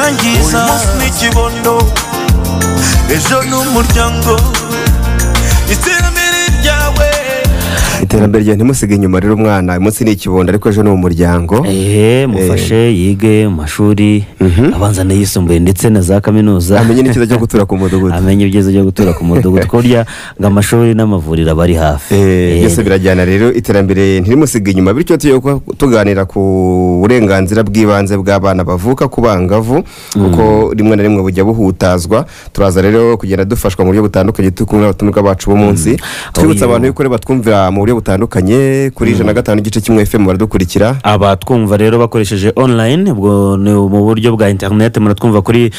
Yangiza. Uyu munsi ni ikibondo, ejo ni umuryango. Iterambere ryawe, Iterambere ryawe ntimusige inyuma rero umwana. Uyu munsi ni ikibondo, ariko ejo ni umuryango. Mufashe yige mu mashuri abanza n'ayisumbuye ndetse na za kaminuza. Amenye n'icyiza cyo gutura ku mudugudu. Amenye ibyiza byo gutura ku mudugudu, ko burya ngo amashuri n'amavuriro aba ari hafi. Byose birajyana rero, iterambere ntirimusige inyuma. Bityo tugiye kuba tuganira ku burenganzira bw'ibanze bw'abana bavuka ku bangavu, kuko rimwe na rimwe bujya buhutazwa. Turaza rero kugenda dufashwa mu buryo butandukanye, turi kumwe n'abatumirwa bacu b'umunsi. Twibutsa abantu yuko rero batwumvira mu buryo butandukanye kuri 105.1 FM baradukurikira. Abatwumva rero bakoresheje online, ubwo ni mu buryo bwa internet, muratwumva kuri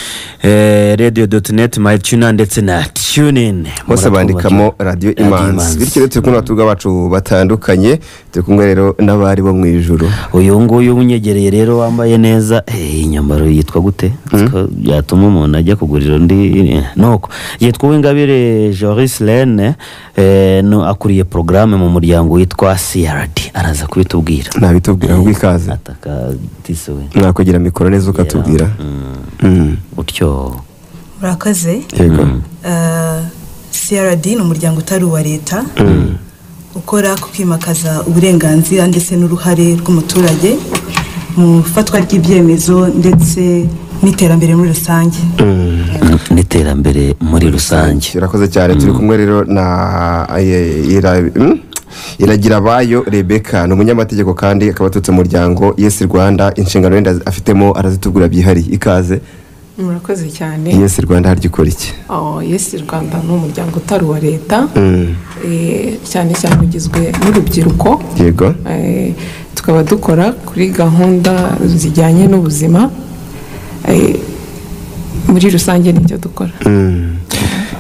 radio.net, mytuna ndetse na TuneIn. Bose Muratwumva bandikamo Radiyo Radio Imanzi. Imanzi. Bityo rero turi kumwe n'abatumirwa bacu batandukanye. Turi kumwe rero n'abari bo mu ijuru. Uyu nguyu unyegereye rero wambaye neza, iyi nyambaro yitwa gute ko byatuma umuntu ajya kugurira undi? Nuko yitwa Uwingabire Joris Lene, no akuriye porogaramu mu muryango witwa CRD, araza kubitubwira. Nabitubwira ahubwo, ikaze. Ataka tisuwe. Mwakwegera mikoro neza ukatubwira. Utyo. Murakoze. Yego. CRD ni umuryango utari uwa leta ukora ku kwimakaza uburenganzira ndetse n'uruhare rw'umuturage mu ifatwa ry'ibyemezo ndetse n'iterambere muri rusange. N'iterambere muri rusange. Urakoze cyane. Turi kumwe rero na Iragira Abayo Rebeka, ni umunyamategeko kandi akaba aturutse mu muryango Yes Rwanda. Inshingano wenda afitemo arazitubwira byihariye. Ikaze. Murakoze cyane. Yes Rwanda harya ikora iki? Oh, Yes Rwanda ni umuryango utari uwa leta, cyane cyane ugizwe n'urubyiruko. Tukaba dukora kuri gahunda zijyanye n'ubuzima. Muri rusange nibyo dukora.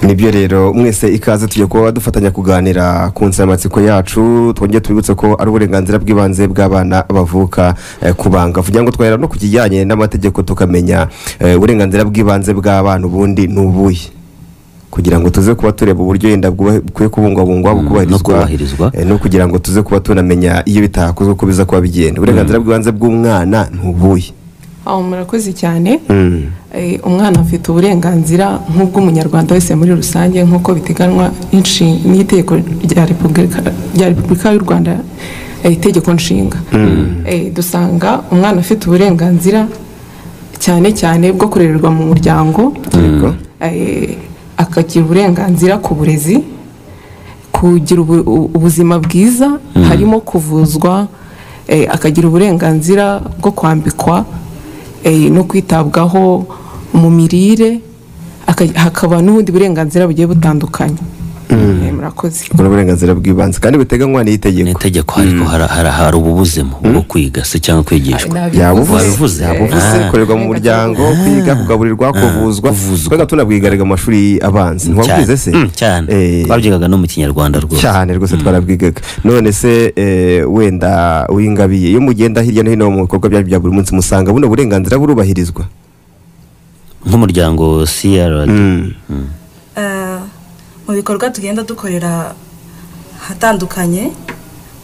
Nibyo rero, mwese ikaze. Tugiye kuba dufatanya kuganira ku nsanganyamatsiko yacu. Twongere tubibutse ko ari uburenganzira bw'ibanze bw'abana bavuka ku bangavu, kugira ngo twahera no ku kijyanye n'amategeko, tukamenya uburenganzira bw'ibanze bw'abana ubundi ni ubuhe, kugira ngo tuze kuba tureba uburyo yenda bukwiye kubungwabungwa, No bukubahirizwa, kubahirizwa. No kugira ngo tuze kuba tunamenya iyo bitakozwe uko biza kuba bigenda. Uburenganzira bw'ibanze bw'umwana ni ubuhe? Oh, murakoze cyane. Umwana afite uburenganzira nk'ubw'umunyarwanda wese muri rusange, nk'uko biteganywa n'itegeko rya Repubulika y'u Rwanda, itegeko nshinga. Dusanga umwana afite uburenganzira cyane cyane bwo kurererwa mu muryango, akagira uburenganzira ku burezi, kugira ubuzima bwiza harimo kuvuzwa, akagira uburenganzira bwo kwambikwa no kwitabwaho mu mirire, hakaba n'ubundi burenganzira bugiye butandukanye. Murakoze. Ubwo ni uburenganzira bw'ibanze kandi buteganywa n'itegeko. N'itegeko, ariko hari ububuzemo bwo kwiga se cyangwa kwigishwa. Nabivuze. Yabuvuze. Wabivuze? Yabuvuze. Kurerwa mu muryango, kwiga, kugaburirwa, kuvuzwa. Kuvuzwa. Twaga tunabwigarega mu mashuri abanza, ntiwabwize se? Cyane. Twabyigaga no mu Kinyarwanda rwose. Cyane rwose, twarabwigaga. None se wenda Uwingabiye, iyo mugenda hirya no hino mu bikorwa byanyu bya buri munsi, musanga buno burenganzira burubahirizwa? Nk'umuryango CRD. Mu bikorwa tugenda dukorera ahatandukanye,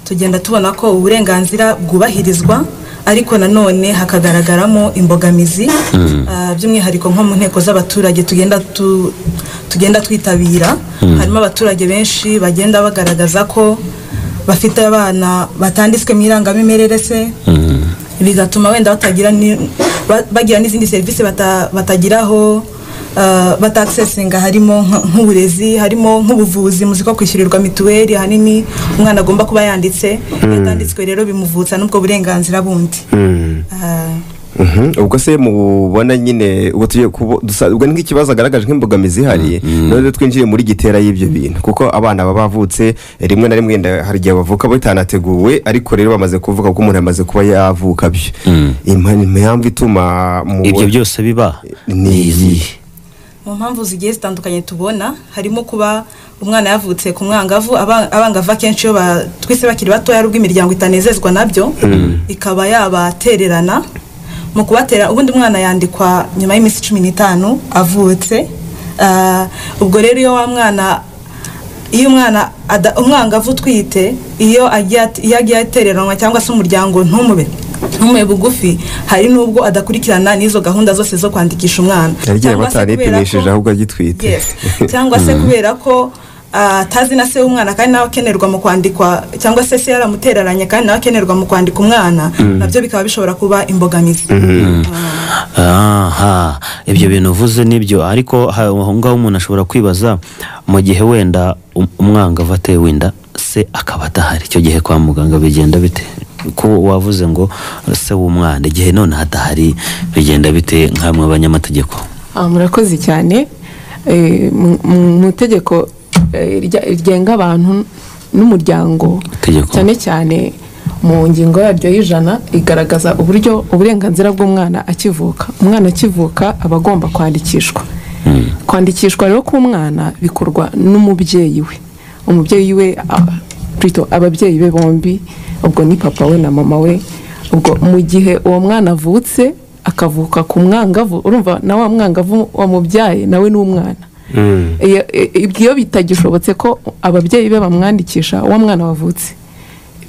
tugenda tubona ko uburenganzira bwubahirizwa, ariko nanone hakagaragaramo imbogamizi, by'umwihariko nko mu nteko z'abaturage tugenda twitabira, harimo abaturage benshi bagenda bagaragaza ko bafite abana batanditswe mu irangamimerere se, bigatuma wenda batagira bagira n'izindi serivisi batagiraho, batakisesinga, harimo nk'uburezi, harimo nk'ubuvuzi. Muzi ko kwishyurirwa mituweli ahanini umwana agomba kuba yanditse. Iyo atanditswe rero bimuvutsa n'ubwo burenganzira bundi. Ubwo se mubona nyine ubwo tugiye ubwo ni nk'ikibazo agaragaje nk'imbogamizi ihari. None twinjiye muri gitera y'ibyo bintu, kuko abana baba bavutse, rimwe na rimwe wenda hari igihe bavuka bitanateguwe, ariko rero bamaze kuvuka, kuko umuntu yamaze kuba yavuka byo, impamvu ituma Ibyo byose biba ni izihe? Mu mpamvu zigiye zitandukanye tubona harimo kuba umwana yavutse ku mwangavu. Abangavu akenshi iyo batwise bakiri batoya, ari ubwo imiryango itanezezwa nabyo, ikaba yabatererana. Mu kubatera, ubundi umwana yandikwa nyuma y'iminsi 15 avutse. Ubwo rero iyo wa mwana iyo umwana umwangavu utwite, iyo agiye atereranwa cyangwa se umuryango ntumube Ntumuhe bugufi, hari n'ubwo adakurikirana n'izo gahunda zose zo kwandikisha umwana. Yagiye Cyangwa se kubera bataripimishije ko- ahubwo agitwite. Yes. Cyangwa se kubera ko atazi na se w'umwana kandi nawe akenerwa mu kwandikwa, cyangwa se se yaramutereranye kandi nawe akenerwa mu kwandika umwana, nabyo bikaba bishobora kuba imbogamizi. Aha, ibyo bintu uvuze nibyo, ariko aho ngaho umuntu ashobora kwibaza mu gihe wenda umwangavu atewe inda se akaba adahari, icyo gihe kwa muganga bigenda bite? Ko wavuze ngo se w'umwana igihe none adahari bigenda bite nk'amwe abanyamategeko? Murakoze cyane. Mu itegeko rigenga abantu n'umuryango, Itegeko. cyane cyane mu ngingo yaryo y'100 igaragaza uburyo uburenganzira bw'umwana akivuka. Umwana akivuka aba agomba kwandikishwa. Kwandikishwa rero k'umwana bikorwa n'umubyeyi we. Umubyeyi we, plutôt ababyeyi be bombi, ubwo ni papa we na mama we. Ubwo mu gihe uwo mwana avutse akavuka ku mwangavu, urumva na wa mwangavu wamubyaye nawe ni umwana. Iyo bitagishobotse ko ababyeyi be bamwandikisha wa mwana wavutse,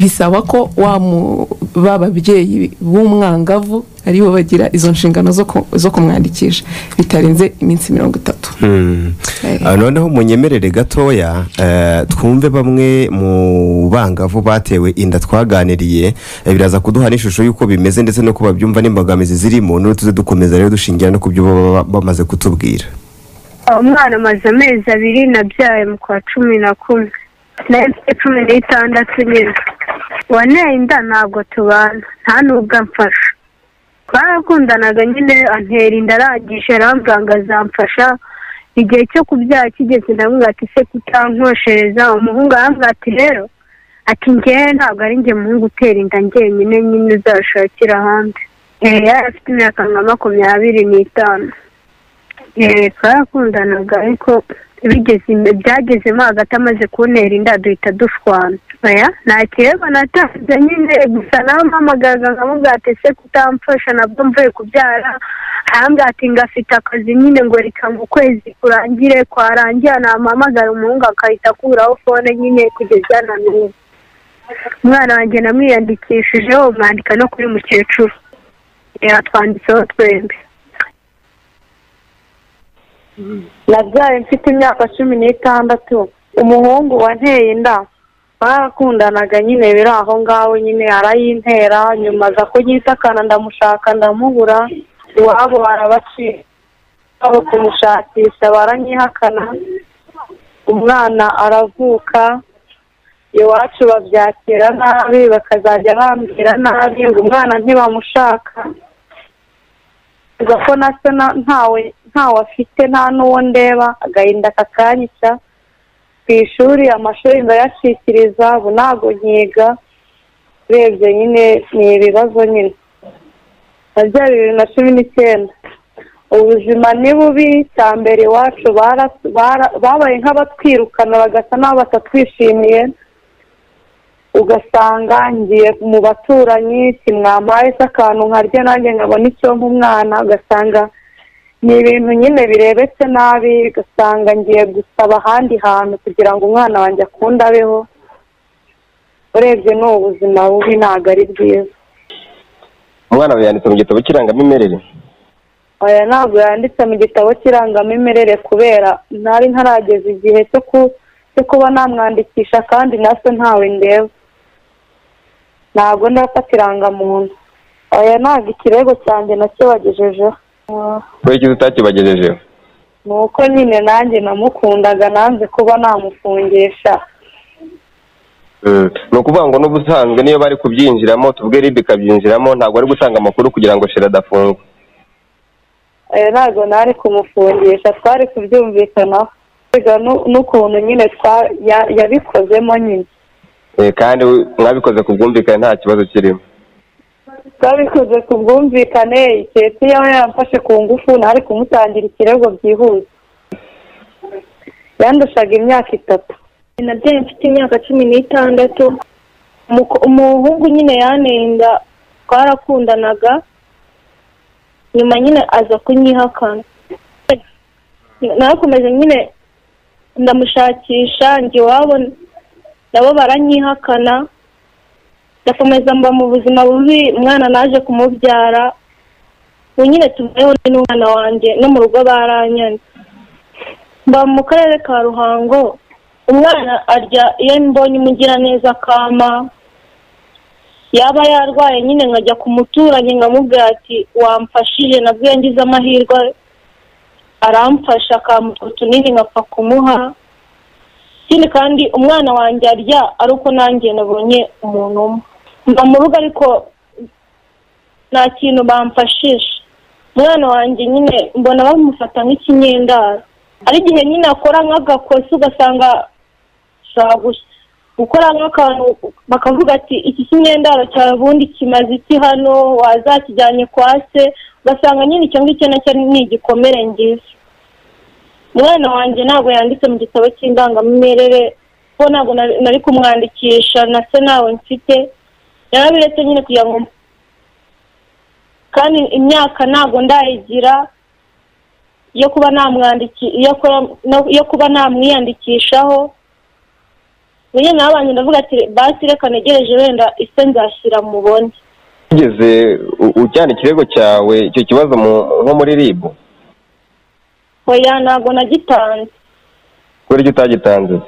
bisaba ko ba babyeyi b'umwangavu aribo bagira izo nshingano zo kumwandikisha bitarenze iminsi 30. Noneho munyemerere gatoya, twumve bamwe mu bangavu batewe inda twaganiriye, biraza kuduha n'ishusho y'uko bimeze ndetse no kuba byumva n'imbogamizi zirimo, n'ubu tuze dukomeza rero dushingira no ku byo baba bamaze kutubwira. Umwana amaze amezi 2, nabyaye mu kwa 11, nari mfite 16 nyine. Wanteye inda ntabwo tubana, nta nubwo amfasha. Twarakundanaga nyine, antera inda arangije arambwira ngo azamfasha. Igihe cyo kubyara kigeze ndamubwira ati se kutankoshereza, umuhungu arambwira ati rero, ati njyewe ntabwo ari njye muhungu utera inda njyenyine, nyine uzashakira ahandi. Yari afite imyaka nka 25. Twarakundanaga ariko byagezemo hagati amaze kuntera inda duhita dushwana. Oya, nta kirego natanze nyine, gusa nawe mpamagaza nkamubwira ati se kutamfasha nabwo mvuye kubyara, arambwira ati ngafite akazi nyine ngo reka ngo ukwezi kurangire, kwarangira namuhamagara umuhungu akahita akuraho fone nyine kugeza na n'ubu. Umwana wanjye namwiyandikishijeho, mwandika no kuri mukecuru, yatwanditseho twembi. Nabyaye mfite imyaka 16, umuhungu wanteye inda barakundanaga nyine biri aho ngaho nyine arayintera, nyuma aza kunyitakana ndamushaka ndamubura, iwabo barabacika abo kumushakisha baranyihakana, umwana aravuka, iwacu babyakira nabi, bakazajya bambwira nabi ngo umwana ntibamushaka, ko na se ntawe afite nta n'uwo ndeba, agahinda kakanyica. Ku ishuri amashuri ndayacikiriza, ubu ntabwo nkiga, urebye nyine ni ibibazo nyine. Nabyaye 2019, ubuzima ni bubi, cya mbere iwacu babaye nk'abatwirukana bagasa n'aho batatwishimiye, ugasanga ngiye mu baturanyi simwampaye se akantu nkarya nanjye nkabona icyo mpa umwana, ugasanga ni ibintu nyine birebetse nabi, ugasanga ngiye gusaba ahandi hantu kugira ngo umwana wanjye akunde abeho. Urebye ni ubuzima bubi, ntabwo ari bwiza. Umwana we yanditse mu gitabo cy'irangamimerere? Oya, ntabwo yanditse mu gitabo cy'irangamimerere kubera ntari ntarageza igihe cyo kuba namwandikisha, kandi na se ntawe ndeba, ntabwo ndafata irangamuntu. Oya, ntabwo ikirego cyanjye nakibagejejeho. Kubera iki utakibagejejeho? Ni uko nyine nanjye namukundaga, nanze kuba namufungisha. Ni ukuvuga ngo n'ubusanzwe niyo bari kubyinjiramo, tuvuge RIB ikabyinjiramo, ntabwo ari gutanga amakuru kugira ngo Shera adafungwa. Oya, ntabwo nari kumufungisha, twari kubyumvikanaho n'ukuntu nyine yabikozemo nyine. Kandi mwabikoze ku bwumvikane nta kibazo kirimo? Twabikoze ku bwumvikane, keretse iyo yaramfashe ku ngufu nari kumutangira ikirego byihuse. Yandushaga imyaka 3. Nabyaye mfite imyaka 16, umuhungu nyine yanenda, twarakundanaga, nyuma nyine aza kunyihakana. Narakomeje nyine ndamushakisha, njye iwabo nabo baranyihakana, Ndakomeza mba mu buzima bubi, umwana naje kumubyara ubu nyine tubayeho n'umwana wanjye no mu rugo baranyanze. Mba mu karere ka Ruhango, umwana arya iyo mbonye umugiraneza akama, yaba yarwaye nyine nkajya ku muturanyi nkamubwira ati wamfashije, nabwo iyo ngize amahirwe aramfasha akampa utunini nkapfa kumuha. Ikindi kandi umwana wanjye arya ari uko nanjye nabonye umuntu umwe. Mba mu rugo ariko nta kintu bamfashije. Umwana wanjye nyine mbona bamufata nk'ikinyendaro, ari igihe nyine akora nk'agakosa ugasanga ashobora gukora nk'akantu bakavuga ati iki kinyendaro cyawe ubundi kimaze iki hano, wazakijyanye kwa se, ugasanga nyine icyo ngicyo nacyo ni igikomere ngize. Umwana wanjye ntabwo yanditse mu gitabo cy'indangamimerere, kuko ntabwo nari kumwandikisha na se ntawe mfite, yarabiretse nyine kugira ngo, kandi imyaka ntabwo ndayigira yo kuba yo kuba namwiyandikishaho. Nyine nabanje ndavuga ati basi reka ntegereje wenda ise nzashyira mubone. Ugeze ujyana ikirego cyawe icyo kibazo nko muri RIB? Oya, ntabwo nagitanze. Kubera icyo utagitanze?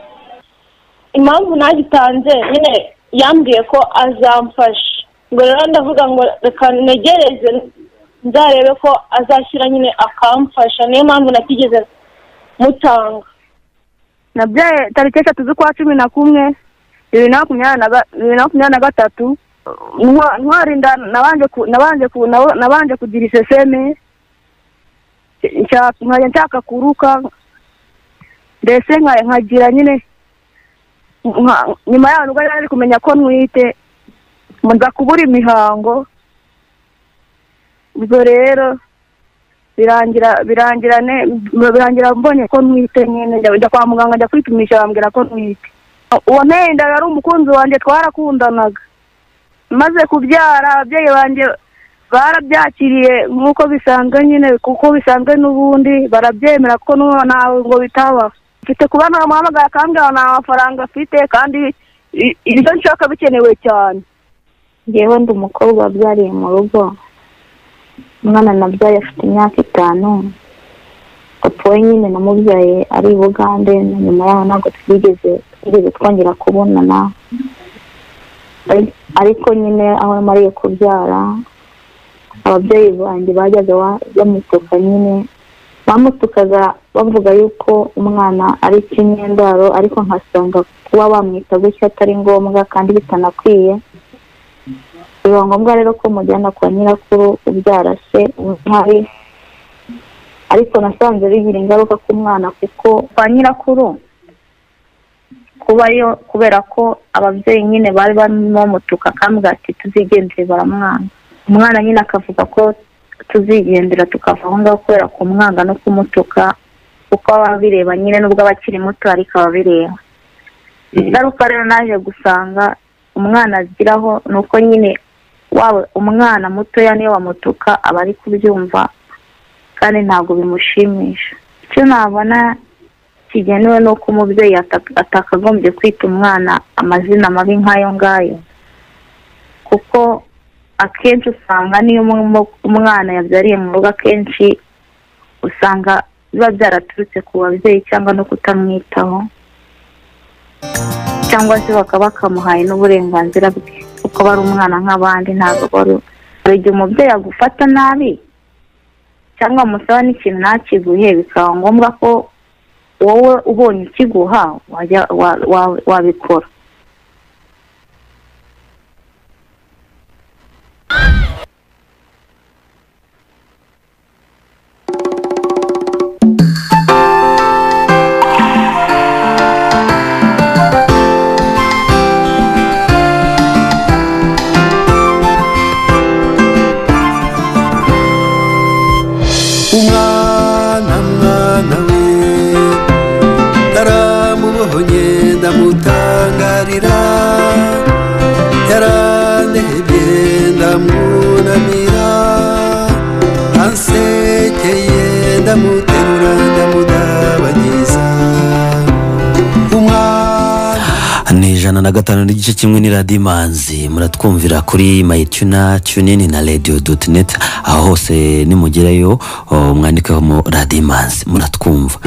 Impamvu nagitanze nyine yambwiye ko azamfasha, ngo rero ndavuga ngo reka ntegereze nzarebe ko azashyira nyine akamfasha, niyo mpamvu natigeze mutanga. Nabyaye tariki 3 z'ukwa 11 2023. Ntwarinda nabanje kugira iseseme, nkajya nshaka kuruka, mbese nkagira nyine nyuma yaho nubwo nari kumenya ko ntwite nza kubura imihango. Ubwo rero birangira mbonye ko ntwite nyine, njya kwa muganga njya kwipimisha bambwira ko ntwite. Uwo ntenda yari umukunzi wanjye, twarakundanaga. Maze kubyara ababyeyi banjye barabyakiriye nk'uko bisanzwe nyine, kuko bisanzwe n'ubundi barabyemera ko ntabwo bitaba. Mfite kuba namuhamagara akambwira nta mafaranga afite kandi ibyo nshaka bikenewe cyane. Njyewe ndi umukobwa wabyariye mu rugo, umwana nabyaye afite imyaka 5. Papa we nyine namubyaye ari i Bugande, na nyuma yaho ntabwo twigeze twongera kubonana, ariko nyine aho mariye kubyara ababyeyi banjye bajyaga bamutuka nyine, bamutukaga bavuga yuko umwana ari ikinyendaro, ariko nkasanga kuba bamwita gutya atari ngombwa kandi bitanakwiye. Biba ngombwa rero ko mujyana kwa nyirakuru ubyara se ntari, ariko nasanze bigira ingaruka ku mwana, kuko kwa nyirakuru kubayo kubera ko ababyeyi nyine bari bamutuka akambwira ati tuzigendere baramwanga. Umwana nyine akavuga ko tuzigendera tukava aho ngaho kubera kumwanga no kumutuka, kuko ababireba nyine nubwo abakiri muto ariko ababireba. Ingaruka rero naje gusanga umwana aziraho nuko nyine waba umwana mutoya niyo wamutuka aba ari kubyumva kandi ntabwo bimushimisha. Icyo nabona kigenewe nuko umubyeyi atakagombye kwita umwana amazina mabi nk'ayo ngayo, kuko akenshi usanga niyo umwana yabyariye mu rugo akenshi usanga biba byaraturutse ku babyeyi cyangwa no kutamwitaho, cyangwa se bakaba bakamuhaye n'uburenganzira bwe kuko bari umwana nk'abandi. Ntabwo bari igihe umubyeyi agufata nabi cyangwa amusaba n'ikintu ntakiguhe, bikaba ngombwa ko wowe ubonye ikiguha wabikora. Umwana mwana we naramubohonye ndamutangarira, yarandebye ndamwunamira, ansekeye ndamuterura ndamudabagiza. Ni 105.1 ni Radiyo Imanzi, muratwumvira kuri mayituna tunini na radio.net, aho hose nimugerayo mwandikamo Radiyo Imanzi muratwumva.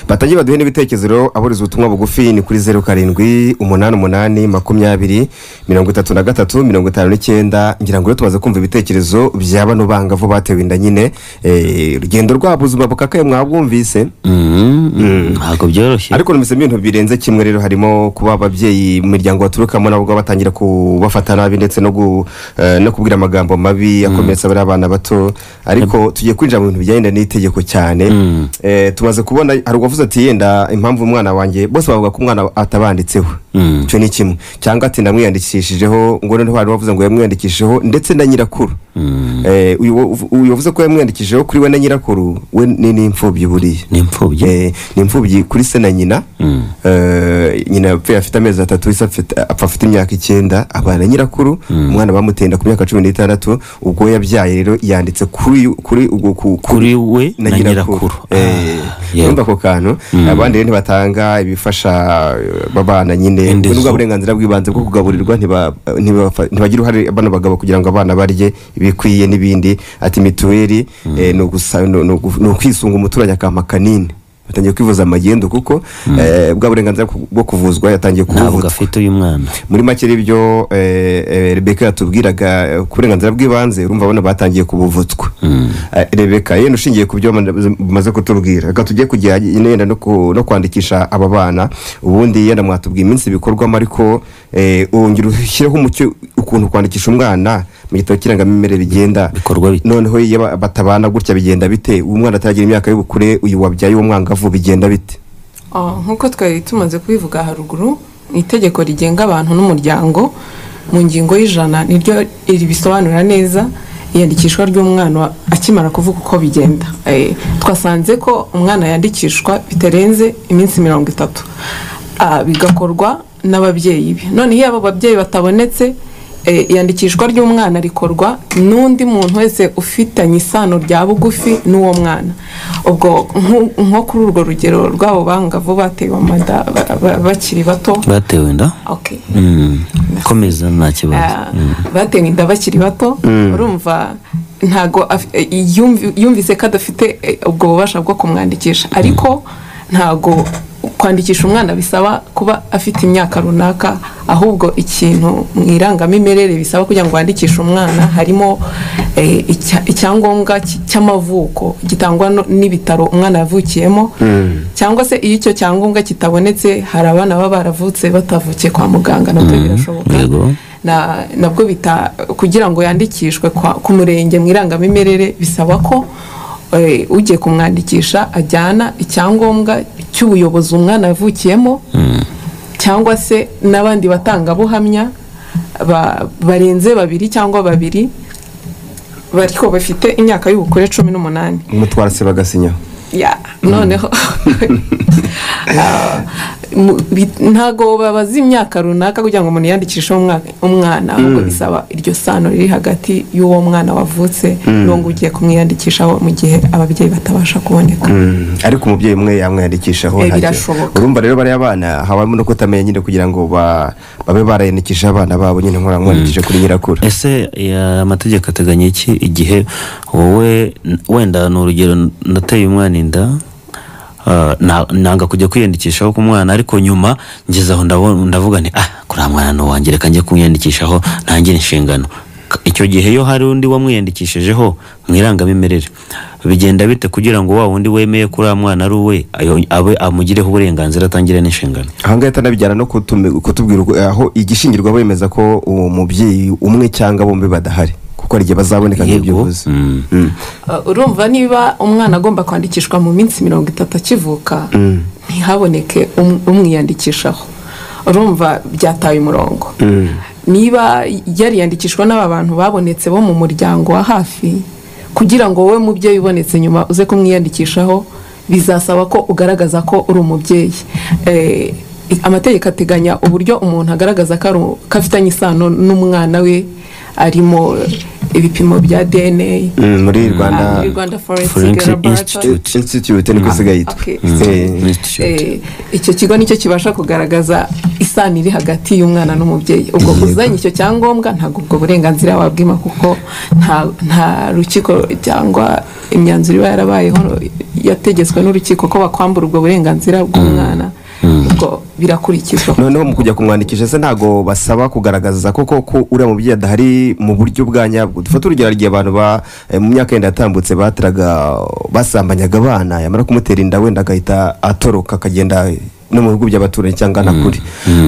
Batangiye baduhe n'ibitekerezo rero, aboriza ubutumwa bugufi ni kuri 07 88 20 33 59. Ngira ngo rero tumaze kumva ibitekerezo bya bano bangavu batewe inda nyine, urugendo rwabo ubuzima bukakaye mwabwumvise. Ntabwo byoroshye, ariko numvise ibintu birenze kimwe rero, harimo kuba ababyeyi mu miryango baturukamo nabo batangira kubafata nabi, ndetse no kubwira amagambo mabi akomeretsa bari abana bato. Ariko tugiye kwinjira mu bintu bijyanye n'itegeko cyane. Tumaze kubona hari uwavuze ati yenda impamvu umwana wanjye, bose bavuga ko umwana atabanditseho, icyo ni kimwe, cyangwa ati ndamwiyandikishijeho, ngo noneho hari uwavuze ngo yamwiyandikishijeho ndetse na nyirakuru. Uyu wavuze ko yamwiyandikishijeho kuri we na nyirakuru we ni imfubyi, buriya ni imfubyi, ni imfubyi kuri se na nyina. Nyina yapfuye afite amezi 3, ise apfa afite imyaka 9, abana nyirakuru, umwana bamutenda ku myaka 16. Ubwo yabyaye rero yanditse kuri we na nyirakuru. Urumva ako kantu. Abandi rero ntibatanga ibifasha babana nyine, nubwo uburenganzira bw'ibanze bwo kugaburirwa ntibagira uruhare bano bagabo kugira ngo abana barye ibikwiye n'ibindi. Ati mituweli ni ukwisunga umuturage akampa kanini, batangiye kwivuza amagendo kuko bwa burenganzira bwo kuvuzwa yatangiye kubuvutswa afite uyu mwana. Muri make ribyo Rebecca yatubwiraga ku burenganzira bw'ibanze, urumva abana batangiye kubuvutswa. Rebecca yenda ushingiye ku byo bamaze kutubwira, reka tujye kujya yenda no kwandikisha aba bana. Ubundi yenda mwatubwiye iminsi bikorwamo, ariko wongera ushyireho umucyo ukuntu kwandikisha umwana mu gitabo cy'irangamimerere bigenda bikorwa bite, noneho iyo batabana gutya bigenda bite, umwana ataragira imyaka y'ubukure, uyu wabyaye uwo mwangavu bigenda bite? Nk'uko twari tumaze kubivuga haruguru, itegeko rigenga abantu n'umuryango mu ngingo y'100 niryo ribisobanura neza iyandikishwa ry'umwana akimara kuvuga uko bigenda. Twasanze ko umwana yandikishwa bitarenze iminsi 30, bigakorwa n'ababyeyi be. None iyo abo babyeyi batabonetse, iyandikishwa ry'umwana rikorwa n'undi muntu wese ufitanye isano rya bugufi n'uwo mwana. Ubwo nko kuri urwo rugero rw'abo bangavu batewe amada bakiri bato, batewe inda, komeza nta kibazo, batewe inda bakiri bato, urumva ntago yumvise ko adafite ubwo bubasha bwo kumwandikisha, ariko ntago kwandikisha umwana bisaba kuba afite imyaka runaka, ahubwo ikintu mu irangamimerere bisaba kugira ngo wandikishe umwana harimo icyangombwa cy'amavuko gitangwa n'ibitaro umwana yavukiyemo, cyangwa se iyo icyo cyangombwa kitabonetse, hari abana baba baravutse batavukiye kwa muganga, nabyo birashoboka, nabwo bita kugira ngo yandikishwe ku murenge mu irangamimerere bisaba ko ugiye kumwandikisha ajyana icyangombwa cy'ubuyobozi umwana yavukiyemo, cyangwa se n'abandi batangabuhamya barenze babiri cyangwa babiri bariko bafite imyaka y'ubukure 18, umutwara se bagasinya. Noneho ntago babaza imyaka runaka kugira ngo umuntu yandikishe umwana, ahubwo bisaba iryo sano riri hagati y'uwo mwana wavutse n'uwo ugiye kumwiyandikishaho mu gihe ababyeyi batabasha kuboneka. Ariko umubyeyi umwe yamwiyandikishaho birashoboka. Urumva rero bari abana habamo no kutamenya nyine kugira ngo babe barayandikisha abana babo nyine nkora mwandikishe kuri nyirakuru. Ese amategeko ateganya iki igihe wowe wenda ni urugero nateye umwana inda, nanga kujya kwiyandikishaho ku mwana, ariko nyuma ngeze aho ndavuga nti kuri mwana no wanjye reka njye kumwiyandikishaho ntangire inshingano. Icyo gihe yo hari undi wamwiyandikishijeho mu irangamimerere, bigenda bite kugira ngo wa wundi wemeye kuri mwana ari uwe abe amugireho uburenganzira atangire n'inshingano? Aha ngaha atanabijyana no kutubwira aho igishingirwa bemeza ko uwo mubyeyi umwe cyangwa bombi badahari, kuko ari igihe bazaboneka nk'ibyo uvuze. Urumva niba umwana agomba kwandikishwa mu minsi 30 akivuka, ntihaboneke umwiyandikishaho, urumva byataye umurongo. Niba yariyandikishwa n'aba bantu babonetse bo mu muryango wa hafi, kugira ngo wowe mubyeyi ubonetse nyuma uze kumwiyandikishaho bizasaba ko ugaragaza ko uri umubyeyi. Amategeko ateganya uburyo umuntu agaragaza ko afitanye isano n'umwana we, arimo ibipimo bya DNA muri Rwanda, muri Rwanda Forensic Laboratory Institute niko isigaye yitwa. Icyo kigo nicyo kibasha kugaragaza isano iri hagati y'umwana n'umubyeyi. Ubwo uzanye icyo cyangombwa ntabwo ubwo burenganzira wabwima, kuko nta rukiko cyangwa imyanzuro iba yarabayeho yategetswe n'urukiko ko bakwambura ubwo burenganzira bw'umwana. Ubwo birakurikizwa. Noneho mu kujya kumwandikisha se ntago basaba kugaragaza koko ko uriya mubyeyi adahari mu buryo bwa nyabwo? Dufate urugero, igihe abantu mu myaka yenda yatambutse bateraga, basambanyaga abana, yamara kumutera inda wenda agahita atoroka akagenda no mu bihugu by'abaturanyi cyangwa na kure.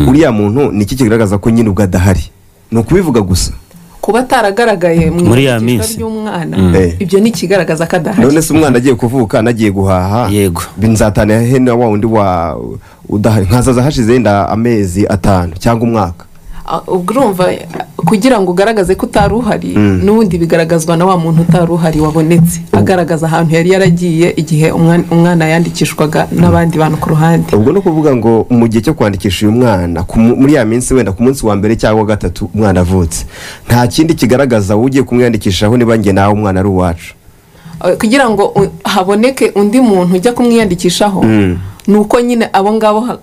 Uriya muntu ni iki kigaragaza ko nyine ubwo adahari? Ni ukubivuga gusa? Kuba ataragaragaye mu iyandikishwa ry'umwana, ibyo ni ikigaragaza ko adahari. None se umwana agiye kuvuka anagiye guhaha, binzatana he na wa wundi wa udahari? Nkazaza hashize yenda amezi 5 cyangwa umwaka. Ubwo urumva kugira ngo ugaragaze ko utari uhari, n'ubundi bigaragazwa na wa muntu utari uhari wabonetse, agaragaza ahantu yari yaragiye igihe umwana yandikishwaga n'abandi bantu ku ruhande. Ubwo no kuvuga ngo mu gihe cyo kwandikisha uyu mwana muri ya minsi, wenda ku munsi wa mbere cyangwa 3 umwana avutse, nta kindi kigaragaza ugiye kumwiyandikishaho niba njye nawe umwana ari uwacu. Kugira ngo haboneke undi muntu ujya kumwiyandikishaho, nuko nyine abo ngabo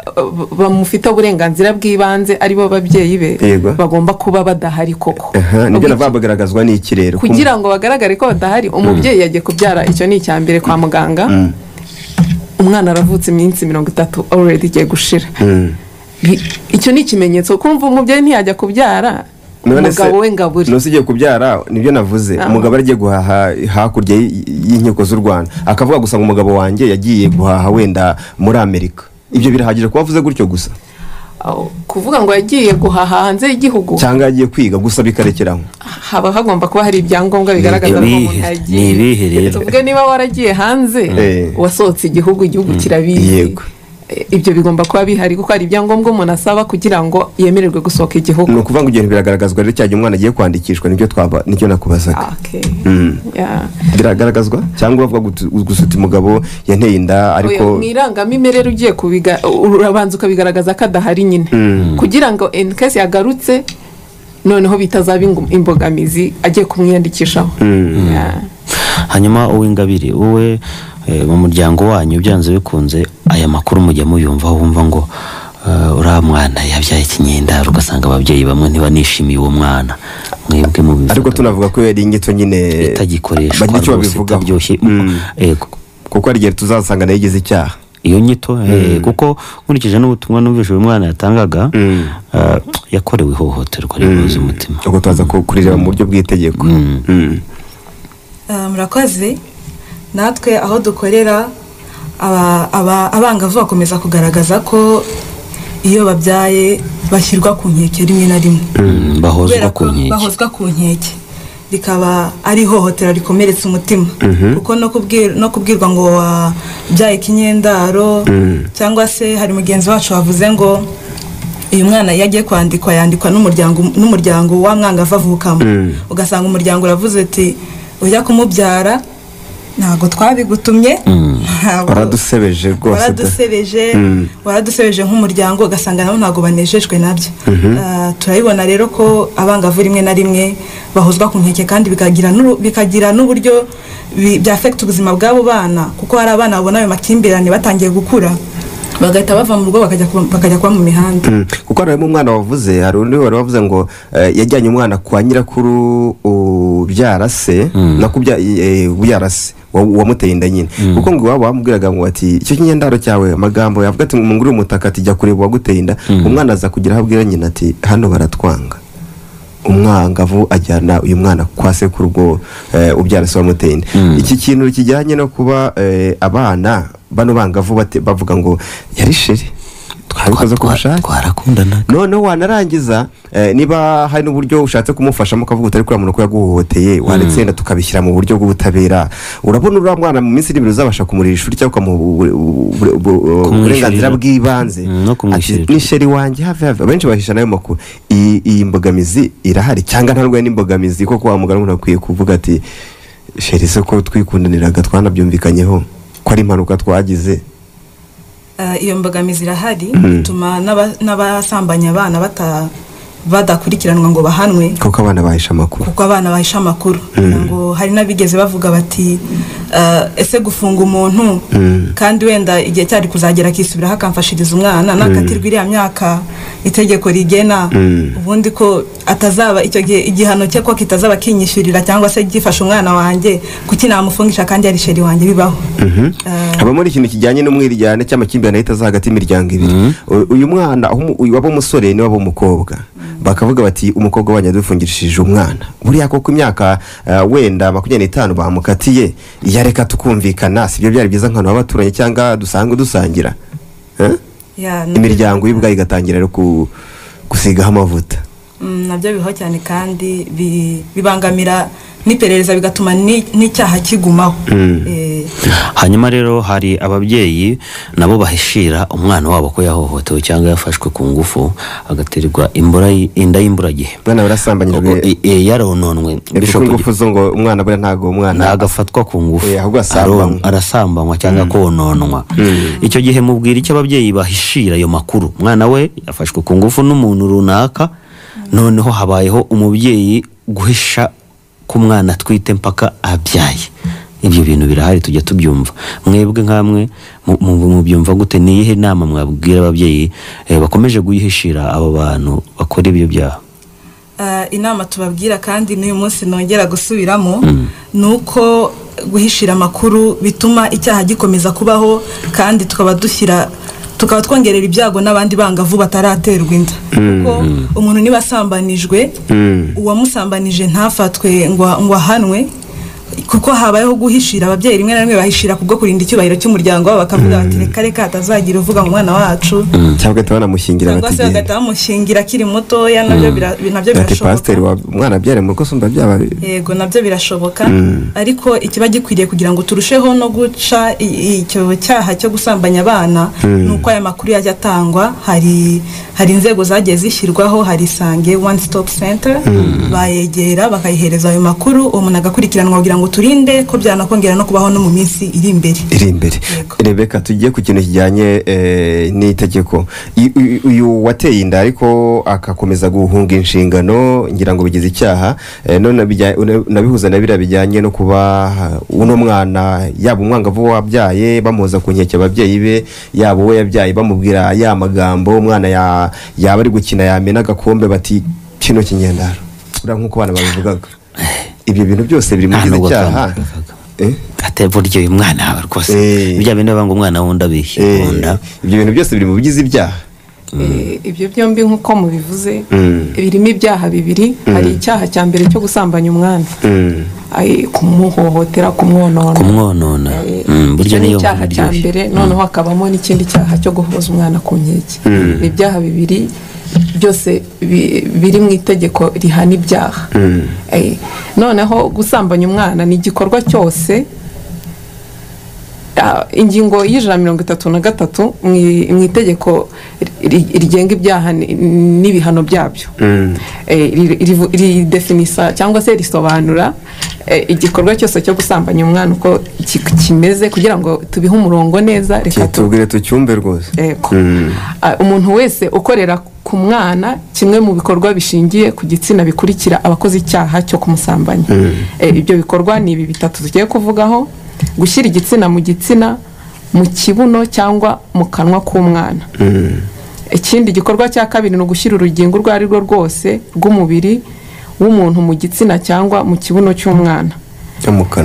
bamufite uburenganzira bw'ibanze ari bo babyeyi be bagomba kuba badahari koko. Nibyo navuga, bagaragazwa n'iki rero? Kugira ngo bagaragare ko badahari, umubyeyi yagiye kubyara, icyo ni icya mbere, kwa muganga, umwana aravutse iminsi 30 already igiye gushira. Icyo ni ikimenyetso. Kumva umubyeyi ntiyajya kubyara umugabo we ngaburi. None se ugiye kubyara, nibyo navuze, umugabo agiye guhaha hakurya y'inkiko z'u Rwanda, akavuga gusa ngo umugabo wanjye yagiye guhaha wenda muri Amerika, ibyo birahagije kuba avuze gutyo gusa? Kuvuga ngo yagiye guhaha hanze y'igihugu cyangwa yagiye kwiga gusa bikarekeraho, haba hagomba kuba hari ibyangombwa bigaragaza ko umuntu yagiye. Tuvuge niba waragiye hanze, wasohotse igihugu, igihugu kirabizi. Ibyo bigomba kuba bihari, kuko hari ibyangombwa umuntu asaba kugira ngo yemererwe gusohoka igihugu. Ni ukuvuga ngo ibyo biragaragazwa rero cyagiye umwana agiye kwandikishwa, nibyo twaba nicyo nakubazaga. Biragaragazwa cyangwa bavuga gusa uti umugabo yanteye inda, ariko mu irangamimerere ugiye urabanza ukabigaragaza ko adahari nyine, kugira ngo in case yagarutse noneho bitazaba imbogamizi agiye kumwiyandikishaho. Hanyuma Uwingabire, wowe mu muryango wanyu byanze bikunze aya makuru mujya muyumva, wumva ngo uriya mwana yabyaye ikinyendaro, ugasanga ababyeyi bamwe ntibanishimiye uwo mwana. Mwebwe mubivuga? Ariko tunavuga ko yari inyito nyine itagikoreshwa, rwose kuko hari igihe tuzasanga nayo igize icyaha iyo nyito. Kuko nkurikije n'ubutumwa numvise uyu mwana yatangaga, yakorewe ihohoterwa rimuzi umutima. Ubwo tuza kurireba mu buryo bw'itegeko. Murakoze. Natwe aho dukorera abangavu bakomeza kugaragaza ko iyo babyaye bashyirwa ku nkeke rimwe na rimwe, bahozwa ku nkeke, rikaba ari ihohotera rikomeretsa umutima. Kuko no kubwirwa ngo wabyaye ikinyendaro, cyangwa se hari mugenzi wacu wavuze ngo uyu mwana iyo agiye kwandikwa yandikwa n'umuryango wa mwangavu avukamo, ugasanga umuryango uravuze ati ujya kumubyara ntabwo twabigutumye, waradusebeje rwose, waradusebeje nk'umuryango, ugasanga nabo ntabwo banejejwe nabyo. Turabibona rero ko abangavu rimwe na rimwe bahozwa ku nkeke, kandi bikagira n'uburyo byafekita ubuzima bw'abo bana, kuko hari abana babona ayo makimbirane batangiye gukura bagahita bava mu rugo bakajya kuba mu mihanda. Kuko harimo umwana wavuze, hari undi wari wavuze ngo yajyanye umwana kwa nyirakuru ubyara se, ubyara se wamuteye inda nyine, kuko ngo iwabo bamubwiraga ngo ati icyo kinyendaro cyawe, amagambo yavuga ati mungurire umutaka, ati jya kureba uwaguteye inda. Umwana aza kugira aho abwira nyina ati hano baratwanga. Umwangavu ajyana uyu mwana kwa sekuru ubwo ubyara se wamuteye inda. Iki kintu kijyanye no kuba abana bano bangavu bavuga ngo yari sheri twabikoze ku bushake, twarakundana, noneho wanarangiza niba hari n'uburyo ushatse kumufashamo ukavuga utari kuriya muntu ko yaguhohoteye, waretse wenda tukabishyira mu buryo bw'ubutabera, urabona uriya mwana mu minsi iri imbere uzabasha kumurira ishuri cyangwa ukamuha uburenganzira bw'ibanze, ni sheri wanjye have have. Abenshi bahisha nayo makuru. Iyi mbogamizi irahari cyangwa ntarwaye n'imbogamizi koko wa mugabo umuntu akwiye kuvuga ati sheri se ko twikundaniraga twanabyumvikanyeho ko ari impanuka twagize. Iyo mbogamizi irahari, bituma n'abasambanya abana Badakurikiranwa ngo bahanwe kuko abana bahisha amakuru, kuko abana bahisha amakuru. Ngo hari n'abigeze bavuga bati ese gufunga umuntu kandi wenda igihe cyari kuzagera akisubiraho akamfashiriza umwana, nakatirwa iriya myaka itegeko rigena, ubundi ko atazaba icyo gihe igihano cye ko kitazaba kinyishyurira cyangwa se gifasha umwana wanjye, kuki namufungisha kandi ari sheri wanjye? Bibaho. Habamo ikintu kijyanye n'umwiryane cy'amakimbirane ahita aza hagati y'imiryango ibiri. Uyu mwana uyu waba umusore niwe waba umukobwa, bakavuga bati umukobwa wanjye yadufungishije umwana, buriya koko imyaka wenda 25 bamukatiye, yareka tukumvikana, sibyo byari byiza nk'abantu b'abaturanyi cyangwa dusanzwe dusangira? Imiryango y'ubwayo igatangira rero gusigaho amavuta. Nabyo bibaho cyane kandi bibangamira n'iperereza, bigatuma n'icyaha kigumaho. Hanyuma rero hari ababyeyi nabo bahishira umwana wabo ko yahohotewe cyangwa yafashwe ku ngufu, agaterwa inda y'imburagihe. Umwana barasambanyijwe, yarononwe ku ngufu zo ngo umwana buriya ntago umwana agafatwa ku ngufu, ahubwo arasambanywa cyangwa kononwa. Icyo gihe mubwira icyo ababyeyi bahishira ayo makuru, umwana we yafashwe ku ngufu n'umuntu runaka, noneho habayeho umubyeyi guhisha ku mwana atwite mpaka abyaye. Ibyo bintu birahari, tujya tubyumva. Mwebwe nkamwe mubyumva gute? Ni iyihe nama mwabwira ababyeyi bakomeje guhishira abo bantu bakora ibyo byaha? Inama tubabwira kandi n'uyu munsi nongera gusubiramo ni uko guhishira amakuru bituma icyaha gikomeza kubaho, kandi tukaba tukaba twongerera ibyago n'abandi bangavu bataraterwa inda. Kuko umuntu niba asambanijwe, uwamusambanije ntafatwe ngo ahanwe, kuko habayeho guhishira. Ababyeyi rimwe na rimwe bahishira kubwo kurinda icyubahiro cy'umuryango wabo, bakavuga bati reka reka hatazagira uvuga ngo umwana wacu, cyangwa bagahita banamushyingira, cyangwa se bagahita bamushyingira akiri mutoya. Nabyo birashoboka. Pasiteri umwana abyara mu rugo sumba byaba, yego nabyo birashoboka. Ariko ikiba gikwiriye kugira ngo turusheho no guca icyo cyaha cyo gusambanya abana, ni uko aya makuru yajya atangwa. Hari inzego zagiye zishyirwaho, hari Isange One Stop Center, bayegera bakayihereza ayo makuru, uwo muntu agakurikiranwa kugira ngo turinde ko byanakongera no kubaho no mu minsi iri imbere. Rebeka, tugiye ku kintu kijyanye n'itegeko. Uyu wateye inda ariko akakomeza guhunga inshingano, ngira ngo bigize icyaha, none nabihuza na biriya bijyanye no kuba uno mwana yaba umwangavu wabyaye bamuhoza ku nkeke ababyeyi be, yaba uwo yabyaye bamubwira ya magambo, umwana yaba ari gukina yamena agakombe bati kino kinyendaro, uriya nk'uko abana babivugaga. Ibyo bintu byose biri mu gize icyaha. Buryo uyu mwana wawe rwose ibyo bintu banga umwana wundi abikunda, ibyo bintu byose biri mu bigize ibyaha. Ibyo byombi nk'uko mubivuze birimo ibyaha bibiri. Hari icyaha cya mbere cyo gusambanya umwana, kumuhohotera, kumwonona, buryo niyo icyaha cya mbere. Noneho hakabamo n'ikindi cyaha cyo guhoza umwana ku nkeke. Ni ibyaha bibiri byose biri mu itegeko rihana ibyaha. Noneho gusambanya umwana ni igikorwa cyose. Ingingo y'133 mu itegeko rigenga ibyaha n'ibihano byabyo ridefinisa cyangwa se risobanura igikorwa cyose cyo gusambanya umwana uko kimeze, kugira ngo tubihe umurongo neza. Reka tubwire tucyumve rwose. Umuntu wese ukorera ku mwana kimwe mu bikorwa bishingiye ku gitsina bikurikira abakoze icyaha cyo kumusambanya. Ibyo bikorwa ni ibi bitatu tugiye kuvugaho: gushyira igitsina mu gitsina, mu kibuno cyangwa mu kanwa k'umwana. Ikindi gikorwa cya kabiri ni ugushyira urugingo urwo ari rwo rwose rw'umubiri w'umuntu mu gitsina cyangwa mu kibuno cy'umwana.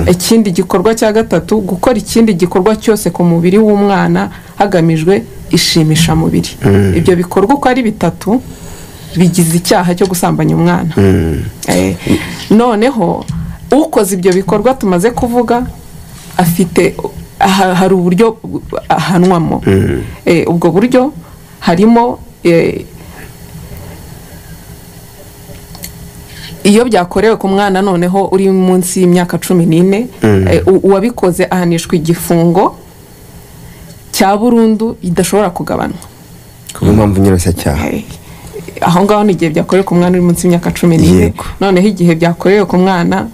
Ikindi gikorwa cya gatatu, gukora ikindi gikorwa cyose ku mubiri w'umwana hagamijwe ishimishamubiri. Ibyo bikorwa uko ari bitatu bigize icyaha cyo gusambanya umwana. Noneho ukoze ibyo bikorwa tumaze kuvuga afite hari uburyo ahanwamo. Ubwo buryo harimo iyo byakorewe ku mwana noneho uri munsi y'imyaka 14, uwabikoze ahanishwa igifungo cya burundu idashobora kugabanwa. Ku mpamvu nyirashyacyaha aho ngaho ni igihe byakorewe ku mwana uri munsi y'imyaka 14. Noneho igihe byakorewe ku mwana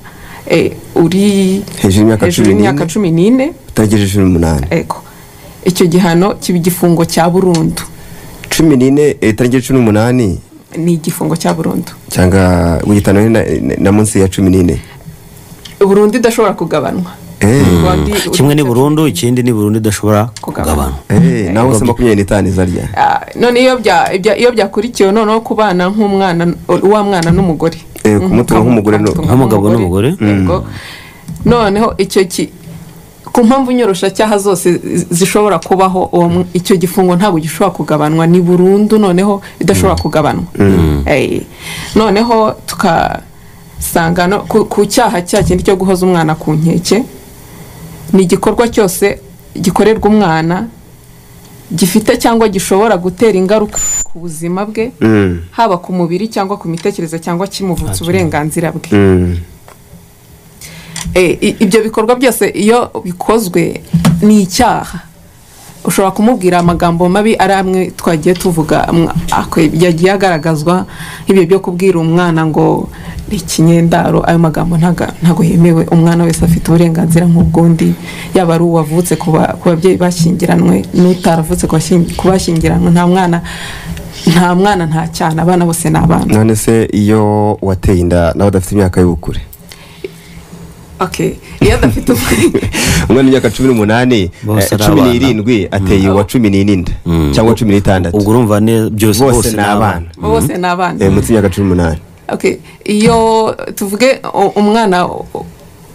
uri hejuru y'imyaka 14 utagejeje 18, ego icyo gihano kiba igifungo cya burundu. 14 itarengeje 18 Ni igifungo cya burundu. Cyangwa witano na munsi ya 14. Burundu idashobora kugabanwa. Kimwe ni burundu, ikindi ni burundu idashobora kugabanwa. Naho se 25 izarya. None iyo byakurikiwe noneho kubana nk'umwana wa mwana n'umugore. Kumutunga nk'umugore nk'umugabo n'umugore. Noneho icyo ku mpamvu nyorosha zose zishobora kubaho, icyo gifungo ntabwo gishobora kugabanwa, ni burundu noneho idashobora kugabanwa. Noneho tukasanga no ku cyaha cya kindi cyo guhoza umwana ku nkeke, ni igikorwa cyose gikorerwa umwana gifite cyangwa gishobora gutera ingaruka ku buzima bwe, haba ku mubiri cyangwa ku mitekerereze cyangwa kimuvutsa uburenganzira bwe. Ibyo bikorwa byose iyo bikozwe ni icyaha. Ushobora kumubwira amagambo mabi ari amwe twagiye tuvuga yagiye agaragazwa, nk'ibyo byo kubwira umwana ngo ikinyendaro, ayo magambo ntago yemewe. Umwana wese afite uburenganzira nk'ubwundi, yaba ari uwavutse ku babyeyi bashyingiranwe n'utaravutse ku bashyingiranwe. Nta mwana nta cyana, abana bose ni abana. None se iyo wateye inda nawe udafite imyaka y'ubukure? Okay, iyo adafite umwana w'imyaka 18, 17 ateye uwa 14 cyangwa 16, ubwo urumva ne byose bose ni abana. Bose ni abana munsi y'imyaka 18. Okay, iyo tuvuge umwana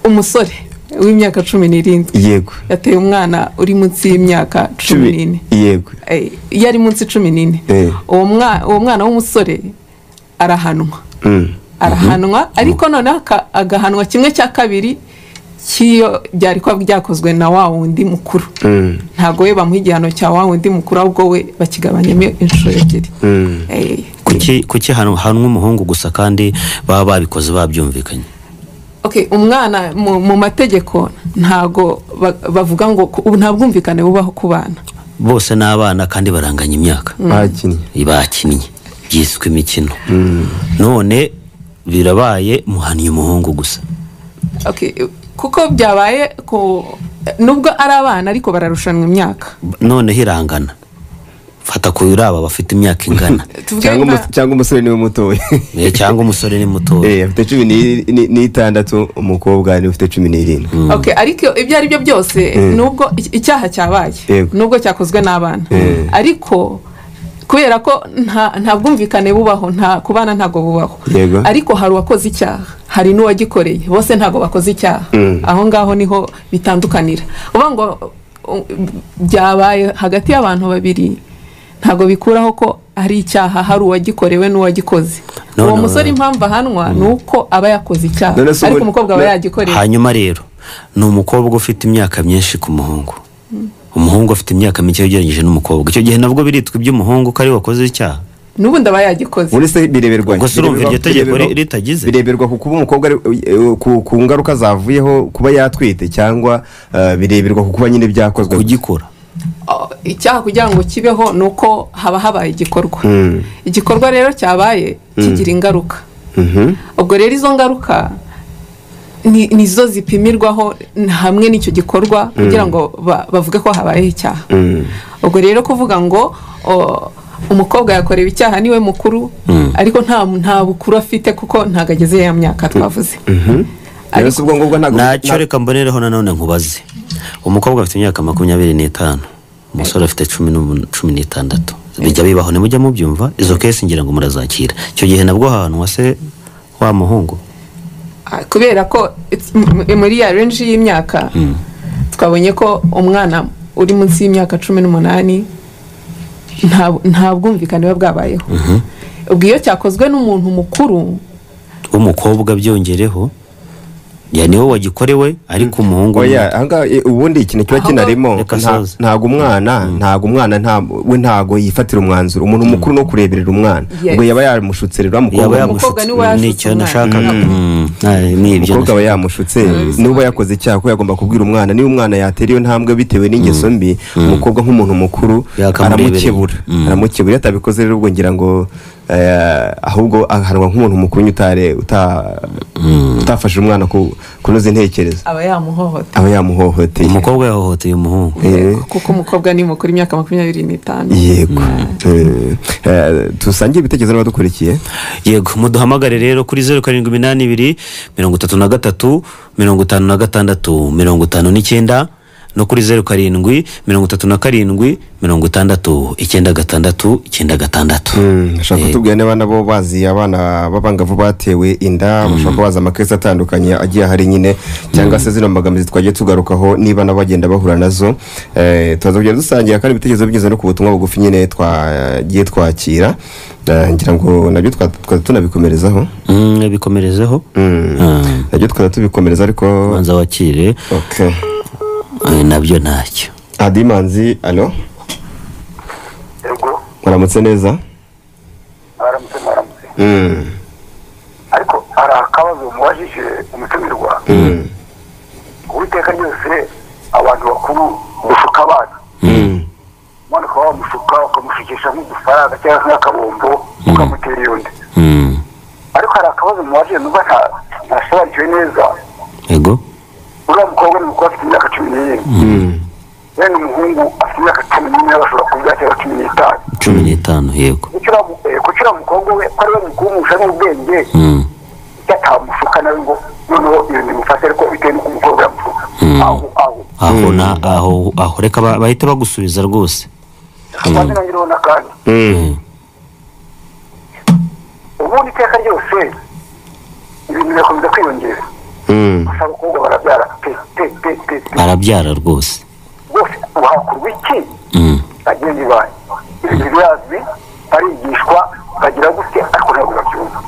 umusore w'imyaka 17, yego, yateye umwana uri munsi y'imyaka 14, yego, iyo ari munsi 14, uwo mwana w'umusore arahanwa. Arahanwa, ariko noneho agahanwa kimwe cya kabiri cy'iyo byari kuba byakozwe na wa wundi mukuru. Ntabwo we bamuha igihano cya wa wundi mukuru, ahubwo we bakigabanyamo inshuro ebyiri. Kuki hanwa umuhungu gusa kandi baba babikoze babyumvikanye? Okay, umwana mu mategeko ntago bavuga ngo nta bwumvikane bubaho ku bana. Bose ni abana kandi baranganya imyaka. Bakinnye byiswe imikino. None birabaye muhaniye umuhungu gusa. Okay, kuko byabaye ko nubwo ari abana ariko bararushanwa imyaka. None hirangana. Fata ku yuraba bafite imyaka ingana. Cyangwa umusore niwe mutoya. Cyangwa umusore ni mutoya. Afite 16, umukobwa ni ufite 17. Okay, ariko ibyo ari byo byose nubwo icyaha cyabaye, nubwo cyakozwe n'abana, ariko kubera ko nta bwumvikane bubaho, nta kubana ntago bubaho, ariko hari uwakoze icyaha, hari n'uwagikoreye, bose ntago bakoze icyaha. Aho ngaho niho bitandukanira. Uvuga ngo byabaye hagati y'abantu babiri ntago bikuraho ko ari icyaha, hari uwagikorewe n'uwagikoze. Uwo musore impamvu ahanwa ni uko aba yakoze icyaha, ariko umukobwa aba yagikoreye. Hanyuma rero ni umukobwa ufite imyaka myinshi ku muhungu, umuhungu afite imyaka mike ugereranyije n'umukobwa, icyo gihe nabwo biritwa iby'umuhungu ko ari wakoze icyaha, n'ubundi aba yagikoze. Muri se bireberwa ubwo se urumva iryo tegeko ritagize bireberwa ku kuba umukobwa ku ngaruka zavuyeho kuba yatwite, cyangwa bireberwa ku kuba nyine byakozwe kugikora icyaha. Kugira ngo kibeho ni uko haba habaye igikorwa. Igikorwa rero cyabaye kigira ingaruka. Ubwo rero izo ngaruka nizo zipimirwaho hamwe n'icyo gikorwa kugira ngo bavuge ko habayeho icyaha. Ubwo rero kuvuga ngo umukobwa yakorewe icyaha niwe mukuru, ariko nta bukuru afite kuko ntago ageze ya myaka twavuze. Ntacyo reka mbonereho nanone nkubaze. Umukobwa afite imyaka 25, umusore afite 16. Bijya bibaho, nimujya mubyumva izo kesi ngira ngo murazakira. Icyo gihe nabwo hahanwa se wa muhungu? Kubera ko muri ya range y'imyaka twabonye ko umwana uri munsi y'imyaka 18 nta bwumvikane buba bwabayeho. Ubwo iyo cyakozwe n'umuntu mukuru w'umukobwa byongereho, ya niwe wagikorewe, ariko umuhungu oya. Ahangaha ubundi ikintu kiba kinarimo, ntago umwana we ntago yifatira umwanzuro. Umuntu mukuru no kureberera umwana, ubwo yaba yamushutse rero umukobwa nicyo nashakaga. Umukobwa aba yamushutse, niba yakoze icyaha ko yagomba kubwira umwana. Niba umwana yatera iyo ntambwe bitewe n'ingeso mbi, umukobwa nk'umuntu mukuru aramukebura. Iyo atabikoze rero ubwo ngira ngo Ahubwo ahanwa nk'umuntu mukuru utafashije umwana kunoza intekerezo, aba yamuhohoteye. Aba yamuhohoteye. Umukobwa yahohoteye umuhungu. Kuko umukobwa ni mukuru, imyaka 25. Yego. Dusangiye ibitekerezo n'abadukurikiye. Yego, muduhamagare rero kuri 0782 33 56 59 no kuri 07 37 60 96 96. Bashaka kutubwira niba nabo bazi abana b'abangavu batewe inda, bashaka kubaza amakesi atandukanye agiye ahari nyine, cyangwa se zino mbogamizi twagiye tugarukaho niba nabo bagenda bahura nazo. Tubaza kugenda dusangira kandi ibitekerezo binyuze no ku butumwa bugufi nyine twagiye twakira. Ngira ngo nabyo twari tunabikomerezaho. Bikomerezeho. Nabyo twari tubikomereza, ariko banza wakire. Okay. Nabyo ntacyo. Adimanzi, alo. Yego. Muramutse neza? Mwaramutse. Ariko hari akabazo mubajije umutumirwa. Uwiteka ryose abantu bakuru gushuka abana. Umwana ukaba wamushuka ukamushukisha nk'udufaranga cyangwa nk'akabombo ukamutera iyo nda. Ariko hari akabazo mubajije numva ntasobanukiwe neza. Yego. Uriya mukobwa ni mukuru, afite imyaka 17. Bene umuhungu afite imyaka 14, bashobora kubyara cyangwa 15. 15, yego. Kuki uriya mukobwa we ko ari we mukuru umurusha n'ubwenge, icyo atamushuka nawe ngo noneho iyo nimufate, ariko bitewe n'uko umukobwa yamushuka. Aho reka bahite bagusubiza rwose. Kandi nongereho n'akandi. Ubundi iteka ryose ibintu birakomeza kwiyongera. Gusa abakobwa barabyara pe pe pe pe. Barabyara rwose. Rwose hakorwa iki? Bagenzi banjye ibintu birazwi, barigishwa, bagira gute, ariko ntabwo babyumva.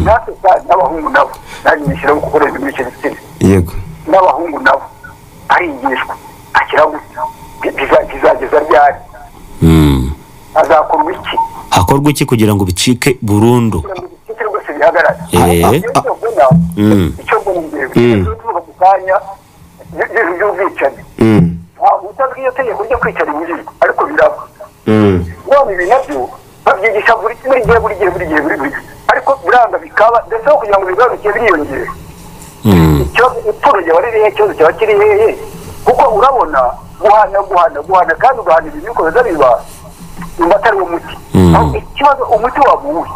Natwe kandi n'abahungu nabo nanjye nishyiraho gukoresha muri icyo gitsina. Yego. N'abahungu nabo barigishwa, akira gute, bizageza ryari? Hazakorwa iki? Hakorwa iki kugira ngo bicike burundu? Kugira ngo bicike rwose bihagarare. Icyo mbona tuvuga mu kanya by'ubwicanyi, ntabwo utazwi iyo tegeko ryo kwicara ibujijwe, ariko biraba. None ibi nabyo babyigisha buri gihe buri gihe buri gihe buri gihe, ariko biranga bikaba, ndetse aho kugira ngo bigaruke biriyongera. Ikibazo ipfundo ryaba riri hehe? Ikibazo cyaba kiri hehe? Kuko urabona guhana kandi ugahana ibintu bikomeza biba, numva atari uwo muti. Ikibazo umuti waba uwuhe?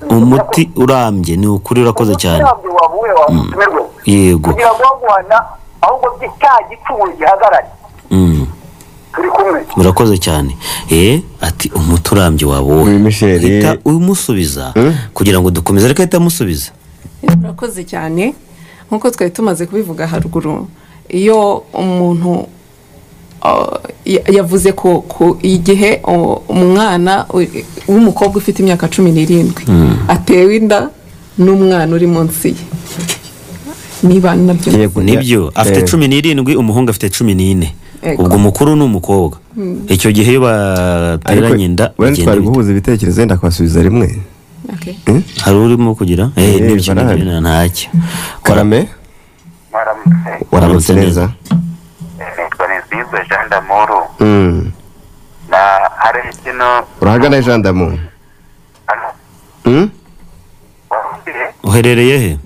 Umuti urambye ni ukuri, urakoze cyane. Umuti urambye waba uwuhe wamutumirwa? Yego. Kugira ngo guhana ahubwo cya gicumuro gihagarare. Turi kumwe. Murakoze cyane. Ati umuti urambye waba uwuhe? Hita umusubiza kugira ngo dukomeze, ariko ahita amusubiza. Murakoze cyane. Nkuko twari tumaze kubivuga haruguru, iyo umuntu yavuze ko igihe umwana w'umukobwa ufite imyaka 17 atewe inda n'umwana uri munsi ye, niba nabyo nibyo, afite 17, umuhungu afite 14, ubwo mukuru ni umukobwa. Icyo gihe iyo bateranye inda bagenda twari guhuza ibitekerezo, wenda akabasubiza rimwe. Hari urimo kugira nibyo ntacyo. Karame, waramutse neza? Nitwa Jean D'amour. Na hari ikintu urahagana Jean D'amour? Uherereye he?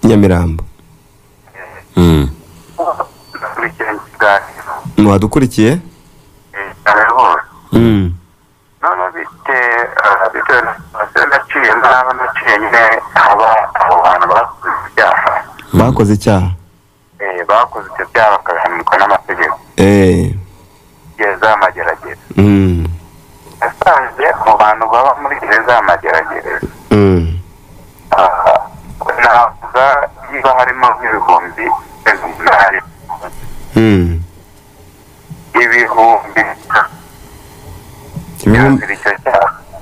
Nyamirambo. Mwadukurikiye? None bitewe n'aho naciye nyine, haba abo bantu bakoze ibyaha. Bakoze icyaha? Bakoze ibyo byaha bakabihanirwa n'amategeko. Gereza y'amageragere. Nasanze mu bantu baba muri gereza y'amageragere, navuga niba harimo nk'ibihumbi 8,000. Ibihumbi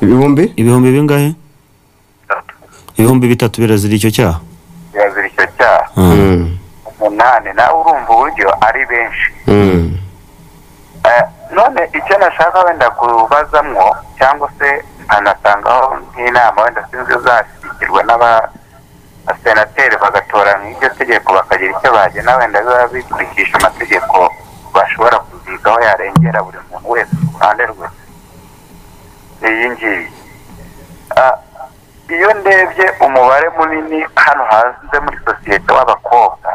Ibihumbi? Ibihumbi bingahe? 3,000 birazira icyo cyaha. Birazira icyo cyaha. 8, nawe urumva uburyo ari benshi. None icyo nashaka wenda kubazamwo cyangwa se nkanatangaho nk'inama, wenda sinzi zashyigikirwa n'abasenateri bagatora nk'iryo tegeko bakagira icyo bagena, wenda biba bikurikisha amategeko bashobora kuzigaho yarengera buri muntu wese ku ruhande rwe. Ni iyi ngiyi. Iyo ndebye umubare munini hano hanze muri sosiyete w'abakobwa,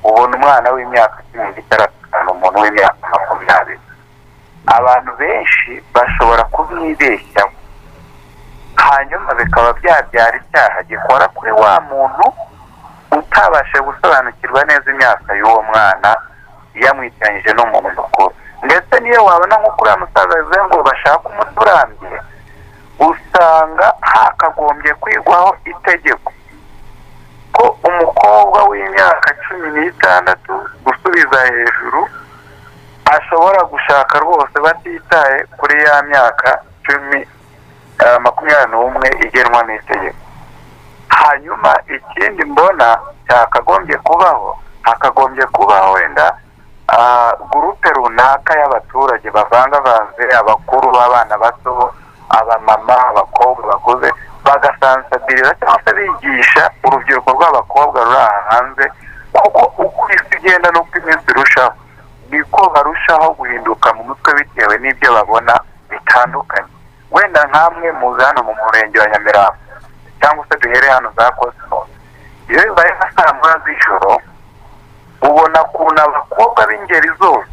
ubona umwana w'imyaka 16, umuntu w'imyaka 20. Abantu benshi bashobora kumwibeshyaho, hanyuma bikaba byabyara icyaha gikora kuri wa muntu utabashe gusobanukirwa neza imyaka y'uwo mwana, yamwitiranyije n'umuntu mukuru. Ndetse niyo wabona nko kuri musaza bivuze ngo bashaka umuturambye, usanga hakagombye kwigwaho itegeko ko umukobwa w'imyaka 16 gusubiza hejuru ashobora gushaka rwose, batitaye kuri ya myaka 21 igenwa n'itegeko. Hanyuma ikindi mbona cyakagombye kubaho, hakagombye kubaho wenda gurupe runaka y'abaturage bavangavanze, abakuru, abana bato, abamama, abakobwa bakuze, bagasansabiriza cyangwa se bigisha urubyiruko rw'abakobwa ruri aha hanze, kuko uko isi igenda n'uko iminsi irushaho niko barushaho guhinduka mu mutwe bitewe n'ibyo babona bitandukanye. Wenda nkamwe muze hano mu murenge wa Nyamirambo, cyangwa se duhere hano za Cosmos, iyo bibaye nka saa moya z'ijoro ubona ukuntu abakobwa b'ingeri zose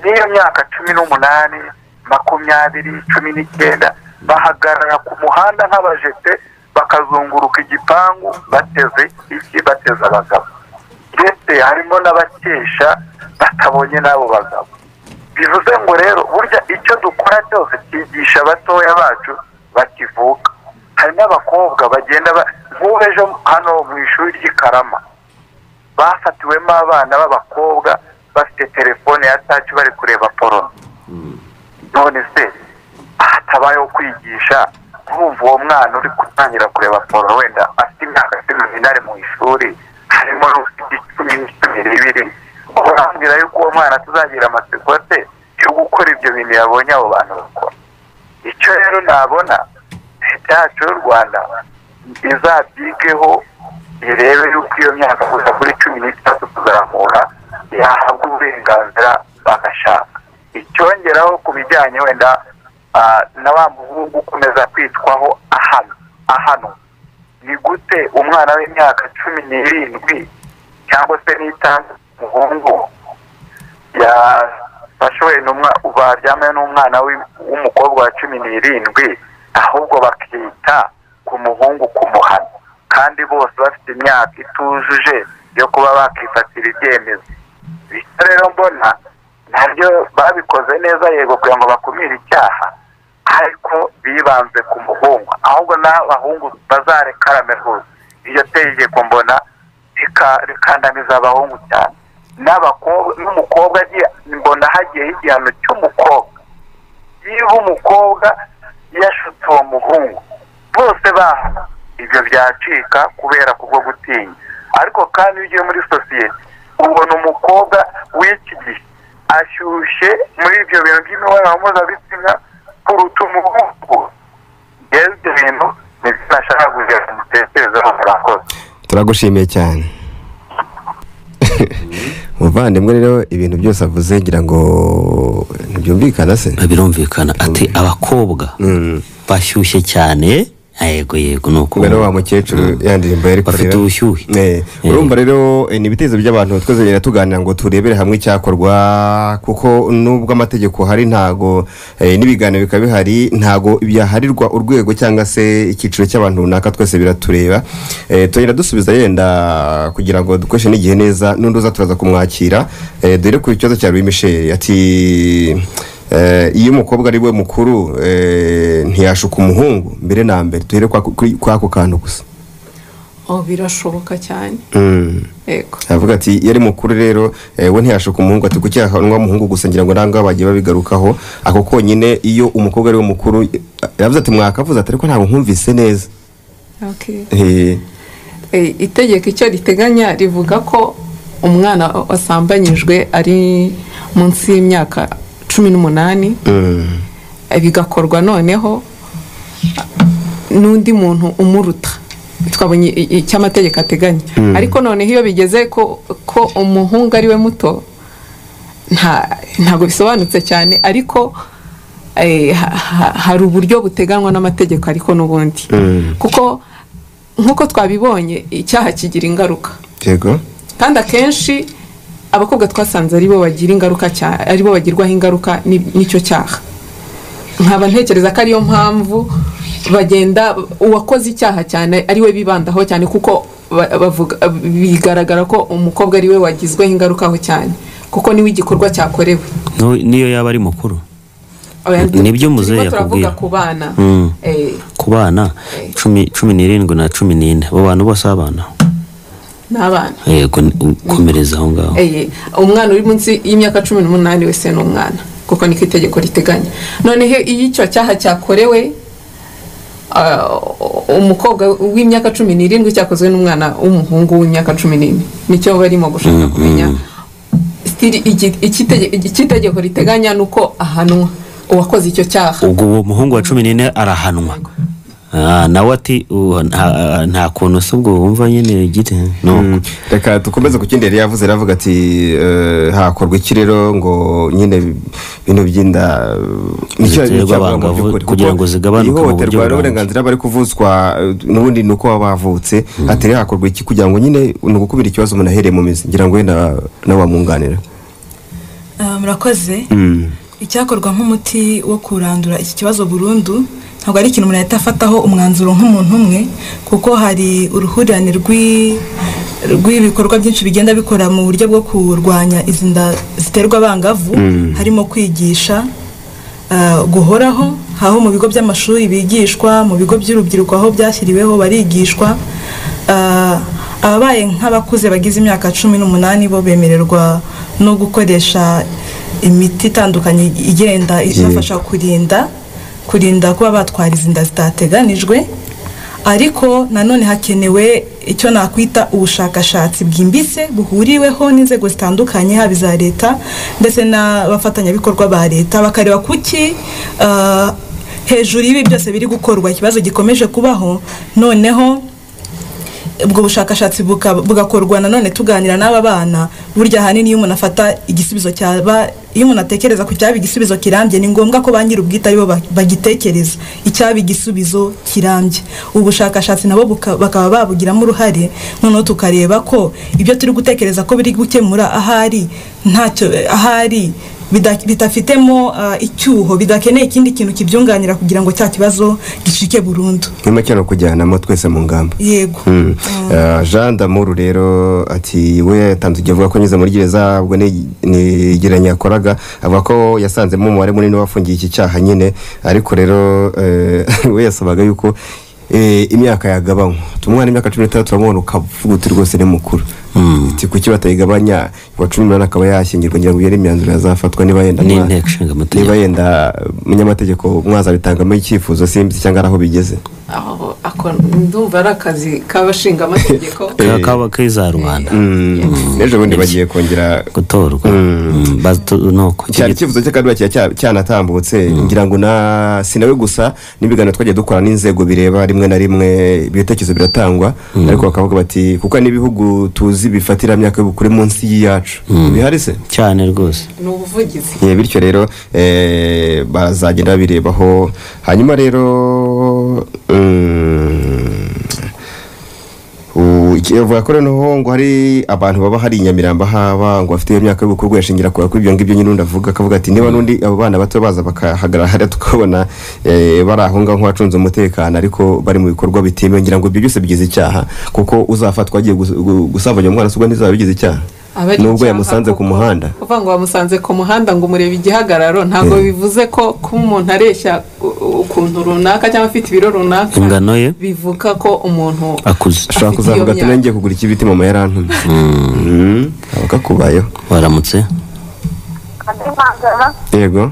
n'iyo myaka 18, 20, 19 bahagarara ku muhanda nk'abajete, bakazunguruka igipangu bateze iki, bateze abagabo, ndetse harimo n'abakesha batabonye n'abo bagabo. Bivuze ngo rero burya icyo dukora cyose cyigisha abatoya bacu bakivuka. Hari n'abakobwa bagenda nk'ubu ejo hano mu ishuri ry'i Karama bafatiwemo abana b'abakobwa bafite telefone ya touch bari kureba porno. None se hatabayeho kwigisha, nkumva uwo mwana uri gutangira kureba porno wenda afite imyaka 18 mu ishuri, harimo n'ufite 10, 12, urambwira yuko uwo mwana tuzagira amatsiko se yo gukora ibyo bintu yabonye abo bantu bakora? Icyo rero nabona leta yacu y'u Rwanda izabyigeho, irebe yuko iyo myaka kuza kuri 13 kuzamura yahabwa uburenganzira bagashaka. Icyongeraho ku bijyanye wenda na wa muhungu ukomeza kwitwaho ahano, ni gute umwana w'imyaka 17 cyangwa se 5 umuhungu yafashwe baryamye n'umwana w'umukobwa wa 17, ahubwo bakita ku muhungu kumuhana, kandi bose bafite imyaka itujuje yo kuba bakifatira ibyemezo. Bityo rero mbona nabyo babikoze neza, yego, kugira ngo bakumire icyaha, ariko bibanze ku muhungu, ahubwo n'abahungu bazarekarame rwose. Iryo tegeko mbona rikandamiza abahungu cyane, n'abakobwa n'umukobwa mbona hagiyeho igihano cy'umukobwa. Niba umukobwa yashutse uwo muhungu bose bahana, ibyo byacika kubera kubwo gutinya. Ariko kandi iyo ugiye muri sosiyete ubona umukobwa w'iki gihe ashyushye muri ibyo bintu by'imibonano mpuzabitsina kuruta umuhungu. Ibyo bintu nibyo nashaka kugira ngo mutekerezeho. Murakoze. Turagushimiye cyane muvandimwe. Rero ibintu byose avuze ngira ngo ntibyumvikana se? Birumvikana. Ati abakobwa bashyushye cyane. Yego yego, nuko mbere wa mukecuru yandirimbo yari bafite ubushyuhe. Urumva rero ni ibitekerezo by'abantu twese tuganira ngo turebere hamwe icyakorwa, kuko nubwo amategeko hari ntago n'ibiganiro bikaba bihari, ntago byaharirwa urwego cyangwa se icyiciro cy'abantu runaka, twese biratureba. Tugenda dusubiza yenda kugira ngo dukoreshe n'igihe neza, n'undi uza turaza kumwakira. Dore ku kibazo cya Louis Michel, ati iyo umukobwa ari we mukuru ntiyashuka umuhungu mbere na mbere. Duhere kwa ako kantu gusa. Birashoboka cyane. Yego. Avuga ati iyo ari mukuru rero we ntiyashuka umuhungu, ati kuki yahanwa umuhungu gusa? Ngira ngo nanga bagiye babigarukaho ako konyine. Iyo umukobwa ari we mukuru, yavuze ati mwakavuze ati ariko ntabwo nkumvise neza. Okay. Itegeko icyo riteganya rivuga ko umwana wasambanyijwe ari munsi y'imyaka 18, bigakorwa noneho n'undi muntu umuruta. Twabonye icyo amategeko ateganya. Ariko noneho iyo bigeze ko umuhungu ari we muto, ntabwo bisobanutse cyane, ariko Hari uburyo buteganywa n'amategeko ariko n'ubundi kuko nk'uko twabibonye icyaha kigira ingaruka. Yego. Kandi akenshi abakobwa twasanze aribo bagira ingaruka cyane, aribo bagirwaho ingaruka n'icyo cyaha. Nkaba ntekereza ko ariyo mpamvu bagenda uwakoze icyaha cyane ariwe bibandaho cyane, kuko bavuga bigaragara ko umukobwa ariwe wagizweho ingaruka aho cyane, kuko niwe igikorwa cyakorewe. Niyo yaba ari mukuru. Nibyo muzehe yakubwira. Ku bana. Ku bana 17 na 14 abo bantu bose abana. N'abana. Yego, komereza aho ngaho. Umwana uri munsi y'imyaka 18 wese ni umwana, kuko niko itegeko riteganya. Noneho iyo icyo cyaha cyakorewe umukobwa w'imyaka 17 cyakozwe n'umwana w'umuhungu w'imyaka 14, nicyo barimo gushaka kumenya. Itegeko riteganya nuko ahanwa uwakoze icyo cyaha. Ubwo uwo muhungu wa 14 arahanwa. Nawe ati nta kuntu se ubwo wumva nyine gite. No, reka dukomeze ku kindi yari yavuze. Aravuga ati hakorwa iki rero ngo nyine bino byinda kugira ngo zigabanuke mu buryo bw'uburenganzira bari kuvuzwa n'ubundi nuko baba bavutse. Ati rero hakorwa iki kugira ngo nyine ni ugukubira ikibazo umuntu ahereye mu mizi, ngira ngo wenda nawe wamwunganira. Murakoze. Icyakorwa nk'umuti wo kurandura iki kibazo burundu ntabwo ari ikintu umuntu ahita afataho umwanzuro nk'umuntu umwe, kuko hari uruhurirane rw'ibikorwa byinshi bigenda bikora mu buryo bwo kurwanya izi nda ziterwa abangavu. Harimo kwigisha guhoraho, aho mu bigo by'amashuri bigishwa, mu bigo by'urubyiruko aho byashyiriweho barigishwa. Ababaye nk'abakuze bagize imyaka 18 bo bemererwa no gukoresha imiti itandukanye igenda ibafasha kurinda kuba batwara izi nda zitateganijwe. Ariko nanone hakenewe icyo nakwita ubushakashatsi bwimbitse buhuriweho n'inzego zitandukanye, haba iza leta ndetse n'abafatanyabikorwa ba leta, bakareba kuki hejuru y'ibi byose biri gukorwa ikibazo gikomeje kubaho. Noneho ubwo bushakashatsi bugakorwa nanone tuganira n'aba bana. Burya ahanini iyo umuntu afata igisubizo cyaba, iyo umuntu atekereza ku cyaba igisubizo kirambye, ni ngombwa ko ba nyir'ubwite aribo bagitekereza icyaba igisubizo kirambye. Ubu bushakashatsi nabo bakaba babugiramo uruhare, noneho tukareba ko ibyo turi gutekereza ko biri gukemura ahari ntacyo, ahari bidafitemo icyuho, bidakeneye ikindi kintu kibyunganira kugira ngo cya kibazo gicike burundu. Nyuma cyane kujyanamo twese mu ngamba. Yego. Jean Damour rero ati we yatanze igihe avuga ko anyuze muri gereza ubwo ni geranya yakoraga, avuga ko yasanzemo umubare munini wafungiye iki cyaha nyine, ariko rero we yasabaga yuko imyaka yagabanywa. Tumwana imyaka 16 turamubona ukavuga uti rwose ni mukuru. Ati kuki batayigabanya wa 18 akaba yashyingirwa, ngira ngo yari imyanzuro yazafatwa niba yenda n'inteko ishinga amategeko, niba yenda umunyamategeko mwazabitangamo icyifuzo simbi cyangwa araho bigeze. Aho ako ndumva ari akazi k'abashinga amategeko kaba kiza rubanda. N'ejo bundi bagiye kongera gutorwa. Nuko cyari icyifuzo cye kandi bakiya cyanatambutse, ngira ngo na sinawe gusa n'ibiganiro twagiye dukora n'inzego bireba rimwe na rimwe ibitekerezo biratangwa, ariko bakavuga bati kuko n'ibihugu tuzi bifatira myaka y'ubukure munsi yacu bihari se cyane rwose ni ubuvugizi. Bityo rero bazagenda birebaho. Hanyuma rero avuga ko noneho ngo hari abantu baba hari Nyamirambo haba ngo bafite iyo myaka y'ubukure yashingira kuri ibyo ngibyo nyine. Undi avuga akavuga ati niba n'undi abo bana bato baza bakahagarara hariya tukabona bari aho ngaho nk'abacunze umutekano ariko bari mu bikorwa bitemewe, ngira ngo ibyo byose bigize icyaha, kuko uzafatwa agiye gusambanya umwana se ubwo ntizaba bigize icyaha nubwo yamusanze ku muhanda. Kuvuga ngo wamusanze ku muhanda ngo umurebe igihagararo ntabwo bivuze ko kuba umuntu areshya ukuntu runaka cyangwa afite ibiro runaka ingano ye bivuga ko umuntu akuze. Ashobora kuzavuga ati nangiye kugura ikibiti mama yarantumye. Abakakubayeho. Waramutse? Yego.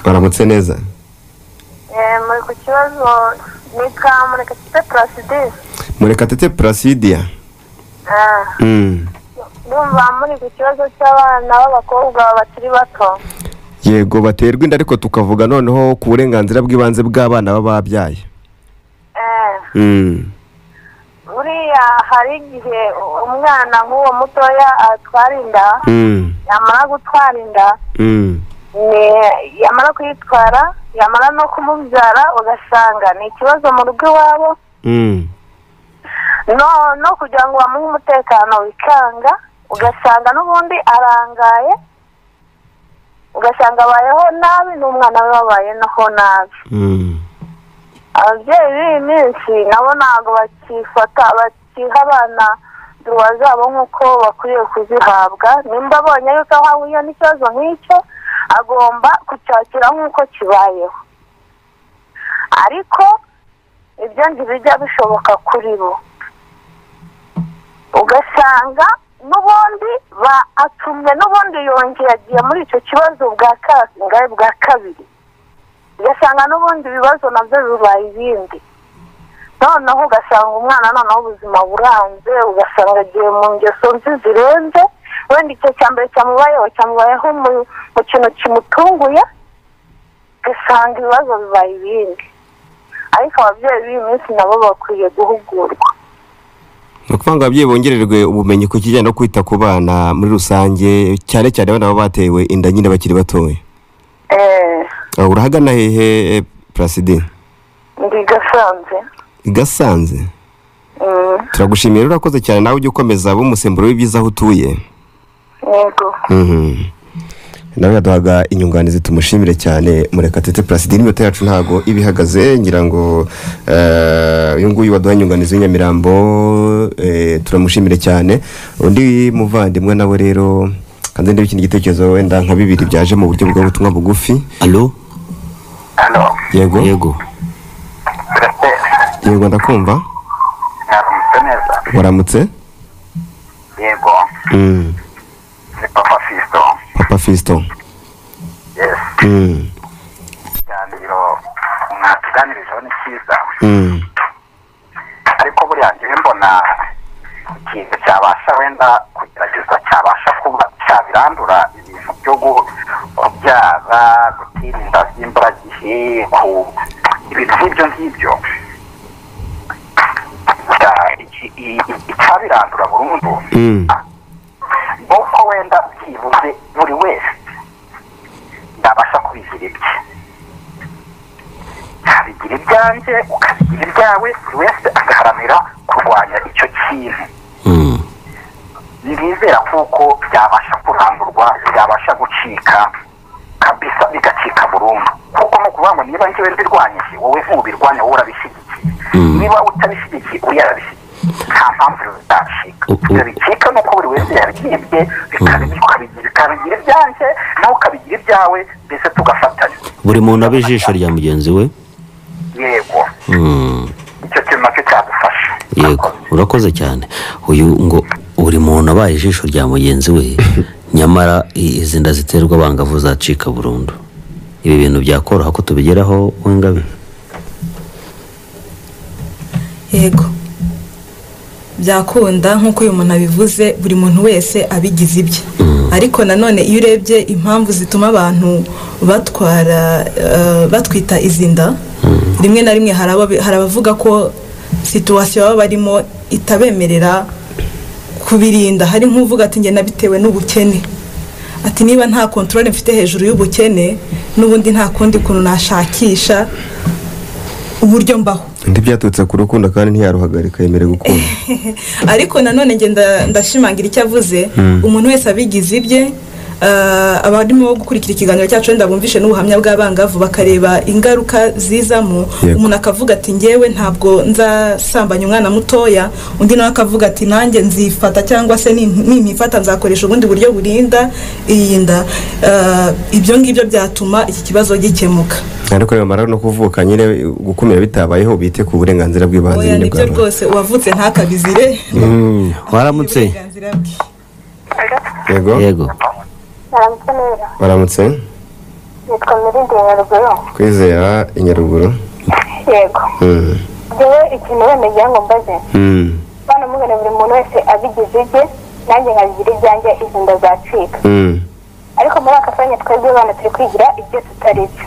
Waramutse neza. Muri ku kibazo nitwa Murekatete Placidia. Murekatete Placidia. Ndumva muri ku kibazo cy'abana b'abakobwa bakiri bato. Yego, baterwa inda, ariko tukavuga noneho ku burenganzira bw'ibanze bw'abana baba babyaye. Buriya hari igihe umwana nk'uwo mutoya atwara inda, yamara gutwara inda Yamara kuyitwara, yamara no kumubyara, ugasanga ni ikibazo mu rugo iwabo. No kugira ngo bamuhe umutekano bikanga, ugasanga n'ubundi arangaye, ugasanga abayeho nabi n'umwana we babayeho nabi. Ababyeyi b'iyi minsi nabo ntabwo bakifata, bakiha abana duwa zabo nk'uko bakwiye kuzihabwa. Nimba abonye yuko ahuye n'ikibazo nk'icyo, agomba kucyakira nk'uko kibayeho, ariko ibyo ntibijya bishoboka kuri bo. Ugasanga n'ubundi atumye n'ubundi yongeye agiye muri icyo kibazo bwa kabiri, ugasanga n'ubundi ibibazo nabyo bibaye ibindi. Noneho ugasanga umwana noneho ubuzima buranze, ugasanga agiye mu ngeso mbi zirenze. Wenda icyo cya mbere cyamubayeho mu kintu kimutunguye, ugasanga ibibazo bibaye ibindi. Ariko ababyeyi b'iyi minsi nabo bakwiye guhugurwa. Ni ukuvuga ngo ababyeyi bongererwe ubumenyi ku kijyanye no kwita ku bana muri rusange, cyane cyane abana baba batewe inda nyine bakiri batoya. Urahagana hehe Placide? Ndi Gasanze. Gasanze? Turagushimiye, urakoze cyane, nawe ujye ukomeza umusemburo w'ibyiza aho utuye. Yego. Nawe yaduhaga inyunganizi, tumushimire cyane Murekatete Placide. Iminota yacu ntago ibihagaze, ngira ngo uyu nguyu waduha inyunganizi w'inyamirambo, turamushimire cyane. Undi muvandimwe nawe rero kandi ndebe ikindi gitekerezo wenda nka bibiri byaje mu buryo bw'ubutumwa bugufi. Allo? Allo. Yego. Yego. Yego, ndakumva. Naramutse neza. Waramutse? Yego. Ni Papa Fisto. Papa Fisto. Yes. Ikiganiro mwatuganirijeho ni cyiza. Ariko buriya njyewe mbona ikintu cyabasha wenda kugerageza, cyabasha kuba cyabirandura ibintu byo kubyara, gutirinda by'imburagihe, ibintu nk'ibyo ngibyo, icyabirandura burundu nuko wenda byibuze buri wese ndabasha kubigira ibye, nkabigira ibyanjye, ukabigira ibyawe, buri wese agaharanira kurwanya icyo kintu. Nizera kuko byabasha kurandurwa, byabasha gucika kabisa, bigacika burundu. Kuko no kuvuga ngo niba njyewe mbirwanyije, wowe ntubirwanya, wowe urabishyigikiye, niba utabishyigikiye uriya arabishyigikiye, nta mpamvu bizacika. Ibyo bicika nuko buri wese yabigibye, bikabigira ibyanjye, nawe ukabigira ibyawe, mbese tugafatanya, buri muntu abe ijisho rya mugenzi we. Yego. Icyo kintu nacyo cyadufasha. Yego, urakoze cyane. Uyu ngo buri muntu abaye ijisho rya mugenzi we, nyamara izi nda ziterwa abangavu zacika burundu. Ibi bintu byakoroha ko tubigeraho Uwingabire? Yego, byakunda nk'uko uyu muntu abivuze, buri muntu wese abigize ibye. Ariko nanone iyo urebye impamvu zituma abantu batwara batwita izi nda, rimwe na rimwe hari abavuga ko situwasiyo baba barimo itabemerera kubirinda. Hari nk'uvuga ati njye nabitewe n'ubukene, ati niba nta control mfite hejuru y'ubukene, n'ubundi nta kundi kuntu nashakisha uburyo mbaho. Ndi byaturutse ku rukundo kandi ntiyaruhagarika, yemere gukunda. Ariko nanone nge ndashimangira icyo avuze, umuntu wese abigize ibye. Abarimo gukurikira ikiganiro cyacu wenda bumvishe n'ubuhamya bw'abangavu, bakareba ingaruka zizamo. Umuntu akavuga ati ngewe ntabwo nzasambanya umwana mutoya, undi nawe akavuga ati nanjye nzifata, cyangwa se nimifata nzakoresha ubundi buryo burinda iyi nda. Ibyo ngibyo byatuma iki kibazo gikemuka. Ariko bamara no kuvuka nyine, gukumira bitabayeho, bite ku burenganzira bw'ibanze nyine bwa. Nibyo rwose, uwavutse ntakabizire. Waramutse? Yego. Yego. Waramutse? Nitwa Mirindi Nyaruguru. Kwizera Inyaruguru. Yego. Njyewe ikintu wenda ngira ngo mbaze, bana mugana buri muntu wese abigize ibye, nanjye nkabigira ibyanjye, izi nda zacika. Ariko muri aka kanya twebwe abana turi kwigira ibyo tutari byo.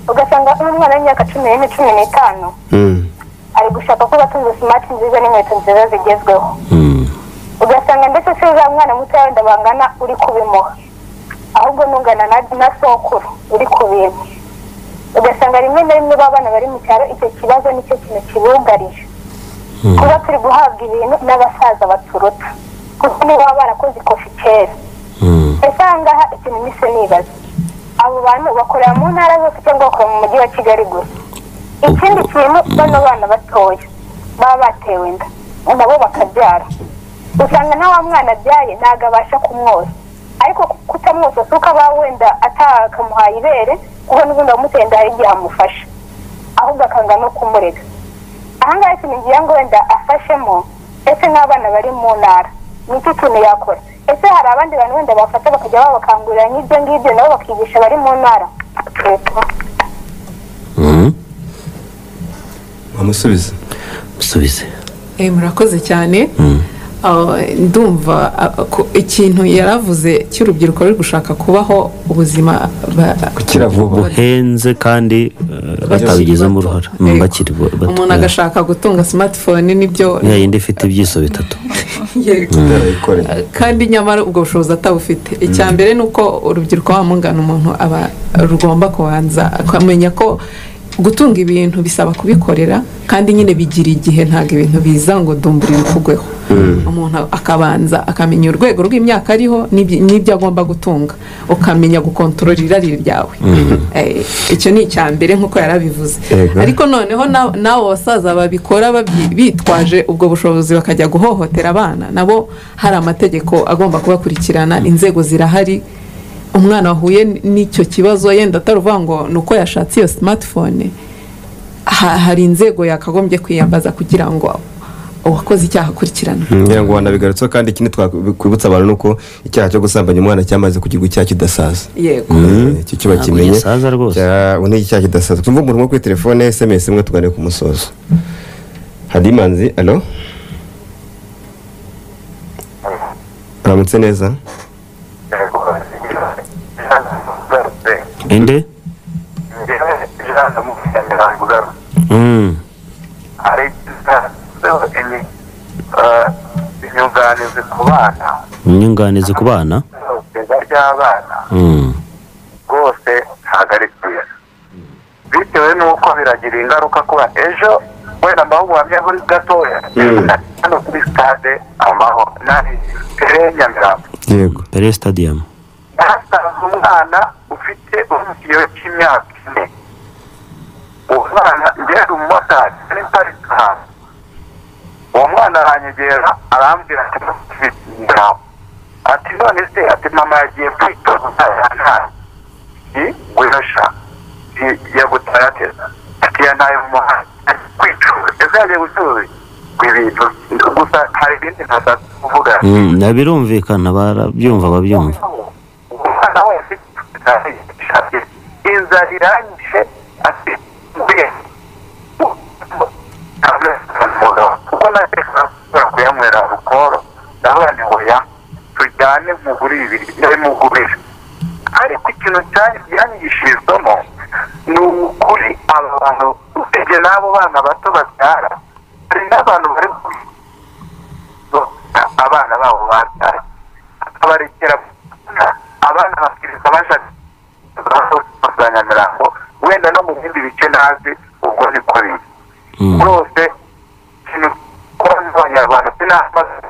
Ugasanga umwana w'imyaka 14, 15 ari gushaka ko batunze smart nziza n'inkweto nziza zigezweho. Ugasanga ndetse se za mwana muto wenda bangana uri kubimuha. Ahubwo nungana na sokuru uri ku bintu. Ugasanga rimwe na rimwe b'abana bari mu cyaro icyo kibazo nicyo kintu kibugarije. Kuba turi guhabwa ibintu n'abasaza baturuta. Kuko nibo baba barakoze ikofi kera. Ese aha ngaha ikintu nise nibaza. Abo bantu bakorera mu ntara zose cyangwa bakora mu mujyi wa Kigali gusa. Ikindi kintu bano bana batoya baba batewe inda nabo bakabyara. Usanga na wa mwana abyaye ntabwo abasha kumwoza. Ariko kutamwoza si uko aba wenda atakamuhaye ibere kuko n'ubundi wamuteye inda hari igihe amufasha. Ahubwo akanga no kumurega. Aha ngaha ikintu ngira ngo wenda afashemo ese nk'abana bari mu ntara ni iki kintu yakora? Ese hari abandi bantu wenda bafata bakajya babakangurira nk'ibyo ngibyo nabo bakigisha bari mu ntara? Wamusubize. Musubize. Murakoze cyane. Ndumva ikintu yaravuze cy'urubyiruko ruri gushaka kubaho ubuzima buhenze kandi batabigizemo uruhare. Bakiri bato. Umuntu agashaka gutunga smartphone nibyo yindi ifite ibyiso bitatu. Kandi nyamara ubwo bushobozi atabufite. Icya mbere ni uko urubyiruko wamungana umuntu aba rugomba kubanza akamenya ko gutunga ibintu bisaba kubikorera kandi nyine bigira igihe, ntabwo ibintu biza ngo dumbura ibikugweho. Umuntu akabanza akamenya urwego rw'imyaka ariho n'ibyo agomba gutunga, ukamenya gukontorora irari ryawe. Icyo ni icya mbere nk'uko yarabivuze. Ariko noneho n'abo basaza babikora bitwaje ubwo bushobozi bakajya guhohotera abana, nabo hari amategeko agomba kubakurikirana, inzego zirahari. Umwana wahuye n'icyo kibazo yenda ataruvuga ngo nuko yashatse iyo smartphone, hari inzego yakagombye kwiyambaza kugira ngo uwakoze icyaha akurikirana. Ngira ngo wanabigarutseho. Kandi ikindi twakwibutsa abantu nuko icyaha cyo gusambanya umwana cyamaze kugirwa icyaha kidasaza. Yego. Icyo cyo bakimenye. Cya icyaha kidasaza. Tumva umuntu kuri telefone SMS imwe tugane ku musozo. Hadimanzi, allo? Uramutse neza? Inde? Inyunganizi ku bana rwose ntabwo ari byiza, bitewe n'uko biragira ingaruka kuba ejo wenda mbaho ubuhamya buri gatoya hano kuri stade Amahoro nari Pere Nyamirambo. Yego, Pere Stadium. Nahasanze umwana ufite urugero cy'imyaka 4. Uwo mwana ngera umumotari ari parike ahantu. Uwo mwana aranyegera arambwira ati ntawe. Ati none se ati mama yagiye kwitoza yantaye. Ngwino sha yagutaye ateza. Ati yantaye mu muhanda kwicuza. Ese yagiye gucuruza ibintu gusa hari ibindi ntashatse kuvuga. Birumvikana barabyumva babyumva. Umwana wese inzara irangije ati mbe kuko nateka kuyanywera rukoro ndavuga nti oya tujyane mugurire ibiryo mugurire. Ariko ikintu cyanyigishirizwamo ni ukuri aba bantu usibye n'abo bana bato babyara, hari n'abantu bari abana babo babyaye akabarekera abana bakiriza bashaka za Nyamirambo wenda no mu bindi bice ntazi ubwo niko biri rwose. Ikintu abanyarwanda sinamaze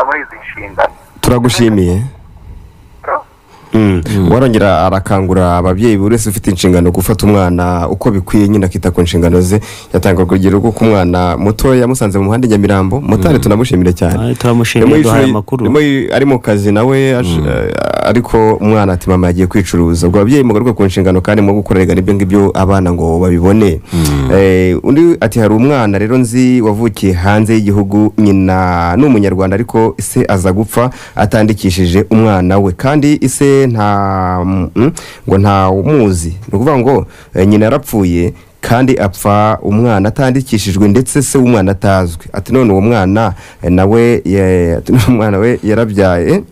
muri izi nshingano. Turagushimiye. Warongera arakangura ababyeyi buri wese ufite inshingano gufata umwana uko bikwiye nyine akita ku nshingano ze. Yatanga urugero rw'uko umwana muto yamusanze mu muhanda Nyamirambo, motari tunamushimire cyane. Turamushimiye duhaye amakuru. Ari mu kazi nawe ariko umwana ati mama yagiye kwicuruza. Ubwo ababyeyi mugaruke ku nshingano kandi mu gukorera ibyo ngibyo abana ngo babibone. Undi ati hari umwana rero nzi wavukiye hanze y'igihugu, nyina ni umunyarwanda ariko se aza gupfa atandikishije umwana we, kandi ise nta ngo nta umuzi. Ni ukuvuga ngo nyina yarapfuye kandi apfa umwana atandikishijwe ndetse se w'umwana atazwi. Ati none uwo mwana nawe umwana we yarabyaye,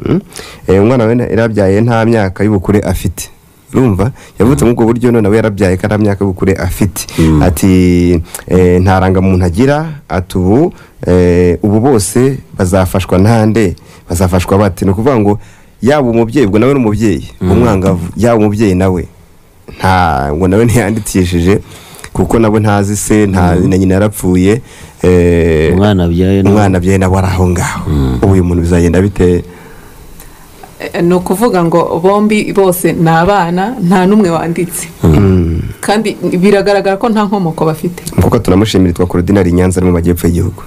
umwana we yarabyaye nta myaka y'ubukure afite. Urumva yavutse mu ubwo buryo none nawe yarabyaye kandi nta myaka y'ubukure afite. Ati nta rangamuntu agira. Ati ubu bose bazafashwa ntande, Bazafashwa bate? Ni ukuvuga ngo yaba umubyeyi, ubwo nawe ni umubyeyi umwangavu, yaba umubyeyi nawe nta ngo nawe ntiyandikishije kuko nabo ntazi se, nta na nyina yarapfuye, umwana abyaye nawe ari aho ngaho. Ubu uyu muntu bizagenda bite? Ni ukuvuga ngo bombi bose ni abana, nta n'umwe wanditse, kandi biragaragara ko nta nkomoko bafite. Kuko tunamushimira, twa Claudine ari Nyanza mu majyepfo y'igihugu.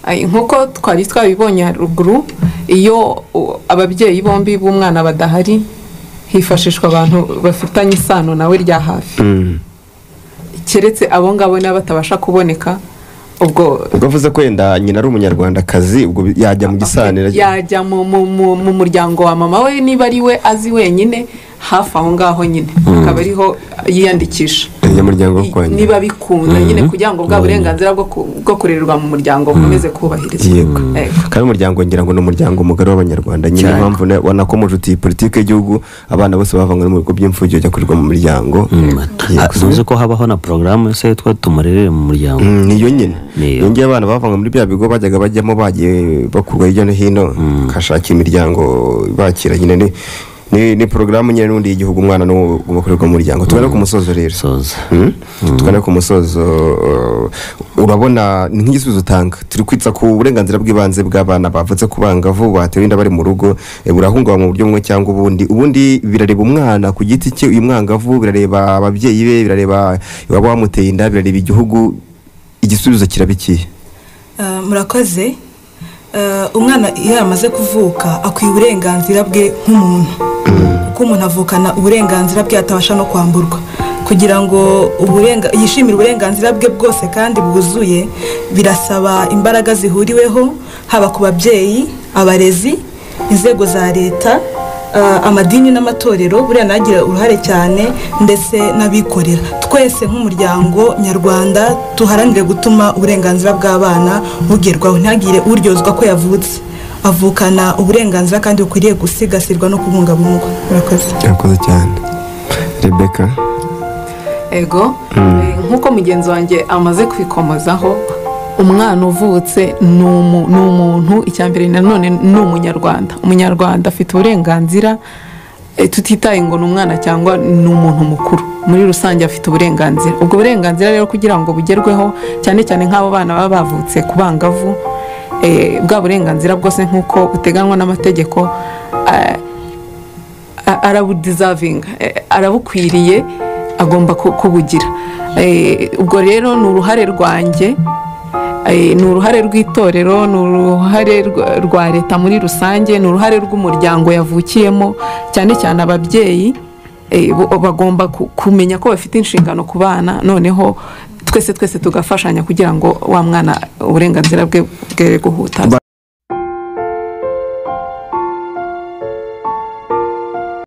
Nk'uko twari twabibonye haruguru, iyo ababyeyi bombi b'umwana badahari hifashishwa abantu bafitanye isano nawe rya hafi, keretse abo ngabo niba batabasha kuboneka. Ubwo avuze ko yenda nyina ari umunyarwandakazi, ubwo yajya mu gisanira, yajya mu muryango wa mama we niba ari we azi wenyine hafi aho ngaho nyine, akaba ariho yiyandikisha niba bikunda nyine, kugira ngo bwa burenganzira bwo kurererwa mu muryango bukomeze kubahirizwa. Kandi umuryango ngira ngo ni umuryango mugari w'abanyarwanda nyine, impamvu wanakomeje uti politike y'igihugu abana bose bavanywe mu bigo by'imfubyi bajya kurerwa mu muryango. Uzi ko habaho na porogaramu se yitwa tumurerere mu muryango? Niyo nyine, yongeye abana bavanywe muri bya bigo bajyaga bajyamo bagiye bakurwa hirya no hino, bakashaka imiryango bakira nyine. Ni porogaramu nyine n'undi y'igihugu, umwana n'ugomba kurerwa mu muryango. Tugana ku musozo rero, tugana ku musozo. Urabona nk'igisubizo utanga, turi kwitsa ku burenganzira bw'ibanze bw'abana bavutse ku bangavu batewe inda bari mu rugo, burahungabanywa mu buryo bumwe cyangwa ubundi. Ubundi birareba umwana ku giti cye, uyu mwangavu, birareba ababyeyi be, birareba iwabo wamuteye inda, birareba igihugu. Igisubizo kirabikiye? Murakoze. Umwana iyo yamaze kuvuka akwiye uburenganzira bwe nk'umuntu, kuko umuntu avukana uburenganzira bwe atabasha no kwamburwa. Kugira ngo yishimire uburenganzira bwe bwose kandi bwuzuye, birasaba imbaraga zihuriweho, haba ku babyeyi, abarezi, inzego za leta, amadini n'amatorero, buriya nagira uruhare cyane, ndetse n'abikorera. Twese nk'umuryango nyarwanda tuharanire gutuma uburenganzira bw'abana bugerwaho, ntihagire uryozwa ko yavutse. Avukana uburenganzira kandi bukwiriye gusigasirwa no kubungabungwa. Murakoze. Murakoze cyane Rebecca. Ego, nk'uko mugenzi wanjye amaze kwikomozaho, umwana uvutse ni umuntu, icya mbere nanone ni umunyarwanda. Umunyarwanda afite uburenganzira, tutitaye ngo ni umwana cyangwa ni umuntu mukuru, muri rusange afite uburenganzira. Ubwo burenganzira rero kugira ngo bugerweho, cyane cyane nk'abo bana baba bavutse ku bangavu, bwa burenganzira bwose nk'uko buteganywa n'amategeko, arabudizavinga, arabukwiriye, agomba kubugira. Ubwo rero ni uruhare rwanjye, ni uruhare rw'itorero, ni uruhare rwa leta muri rusange, ni uruhare rw'umuryango yavukiyemo, cyane cyane ababyeyi bagomba kumenya ko bafite inshingano ku bana, noneho twese tugafashanya kugira ngo wa mwana uburenganzira bwe bwere guhutazwa.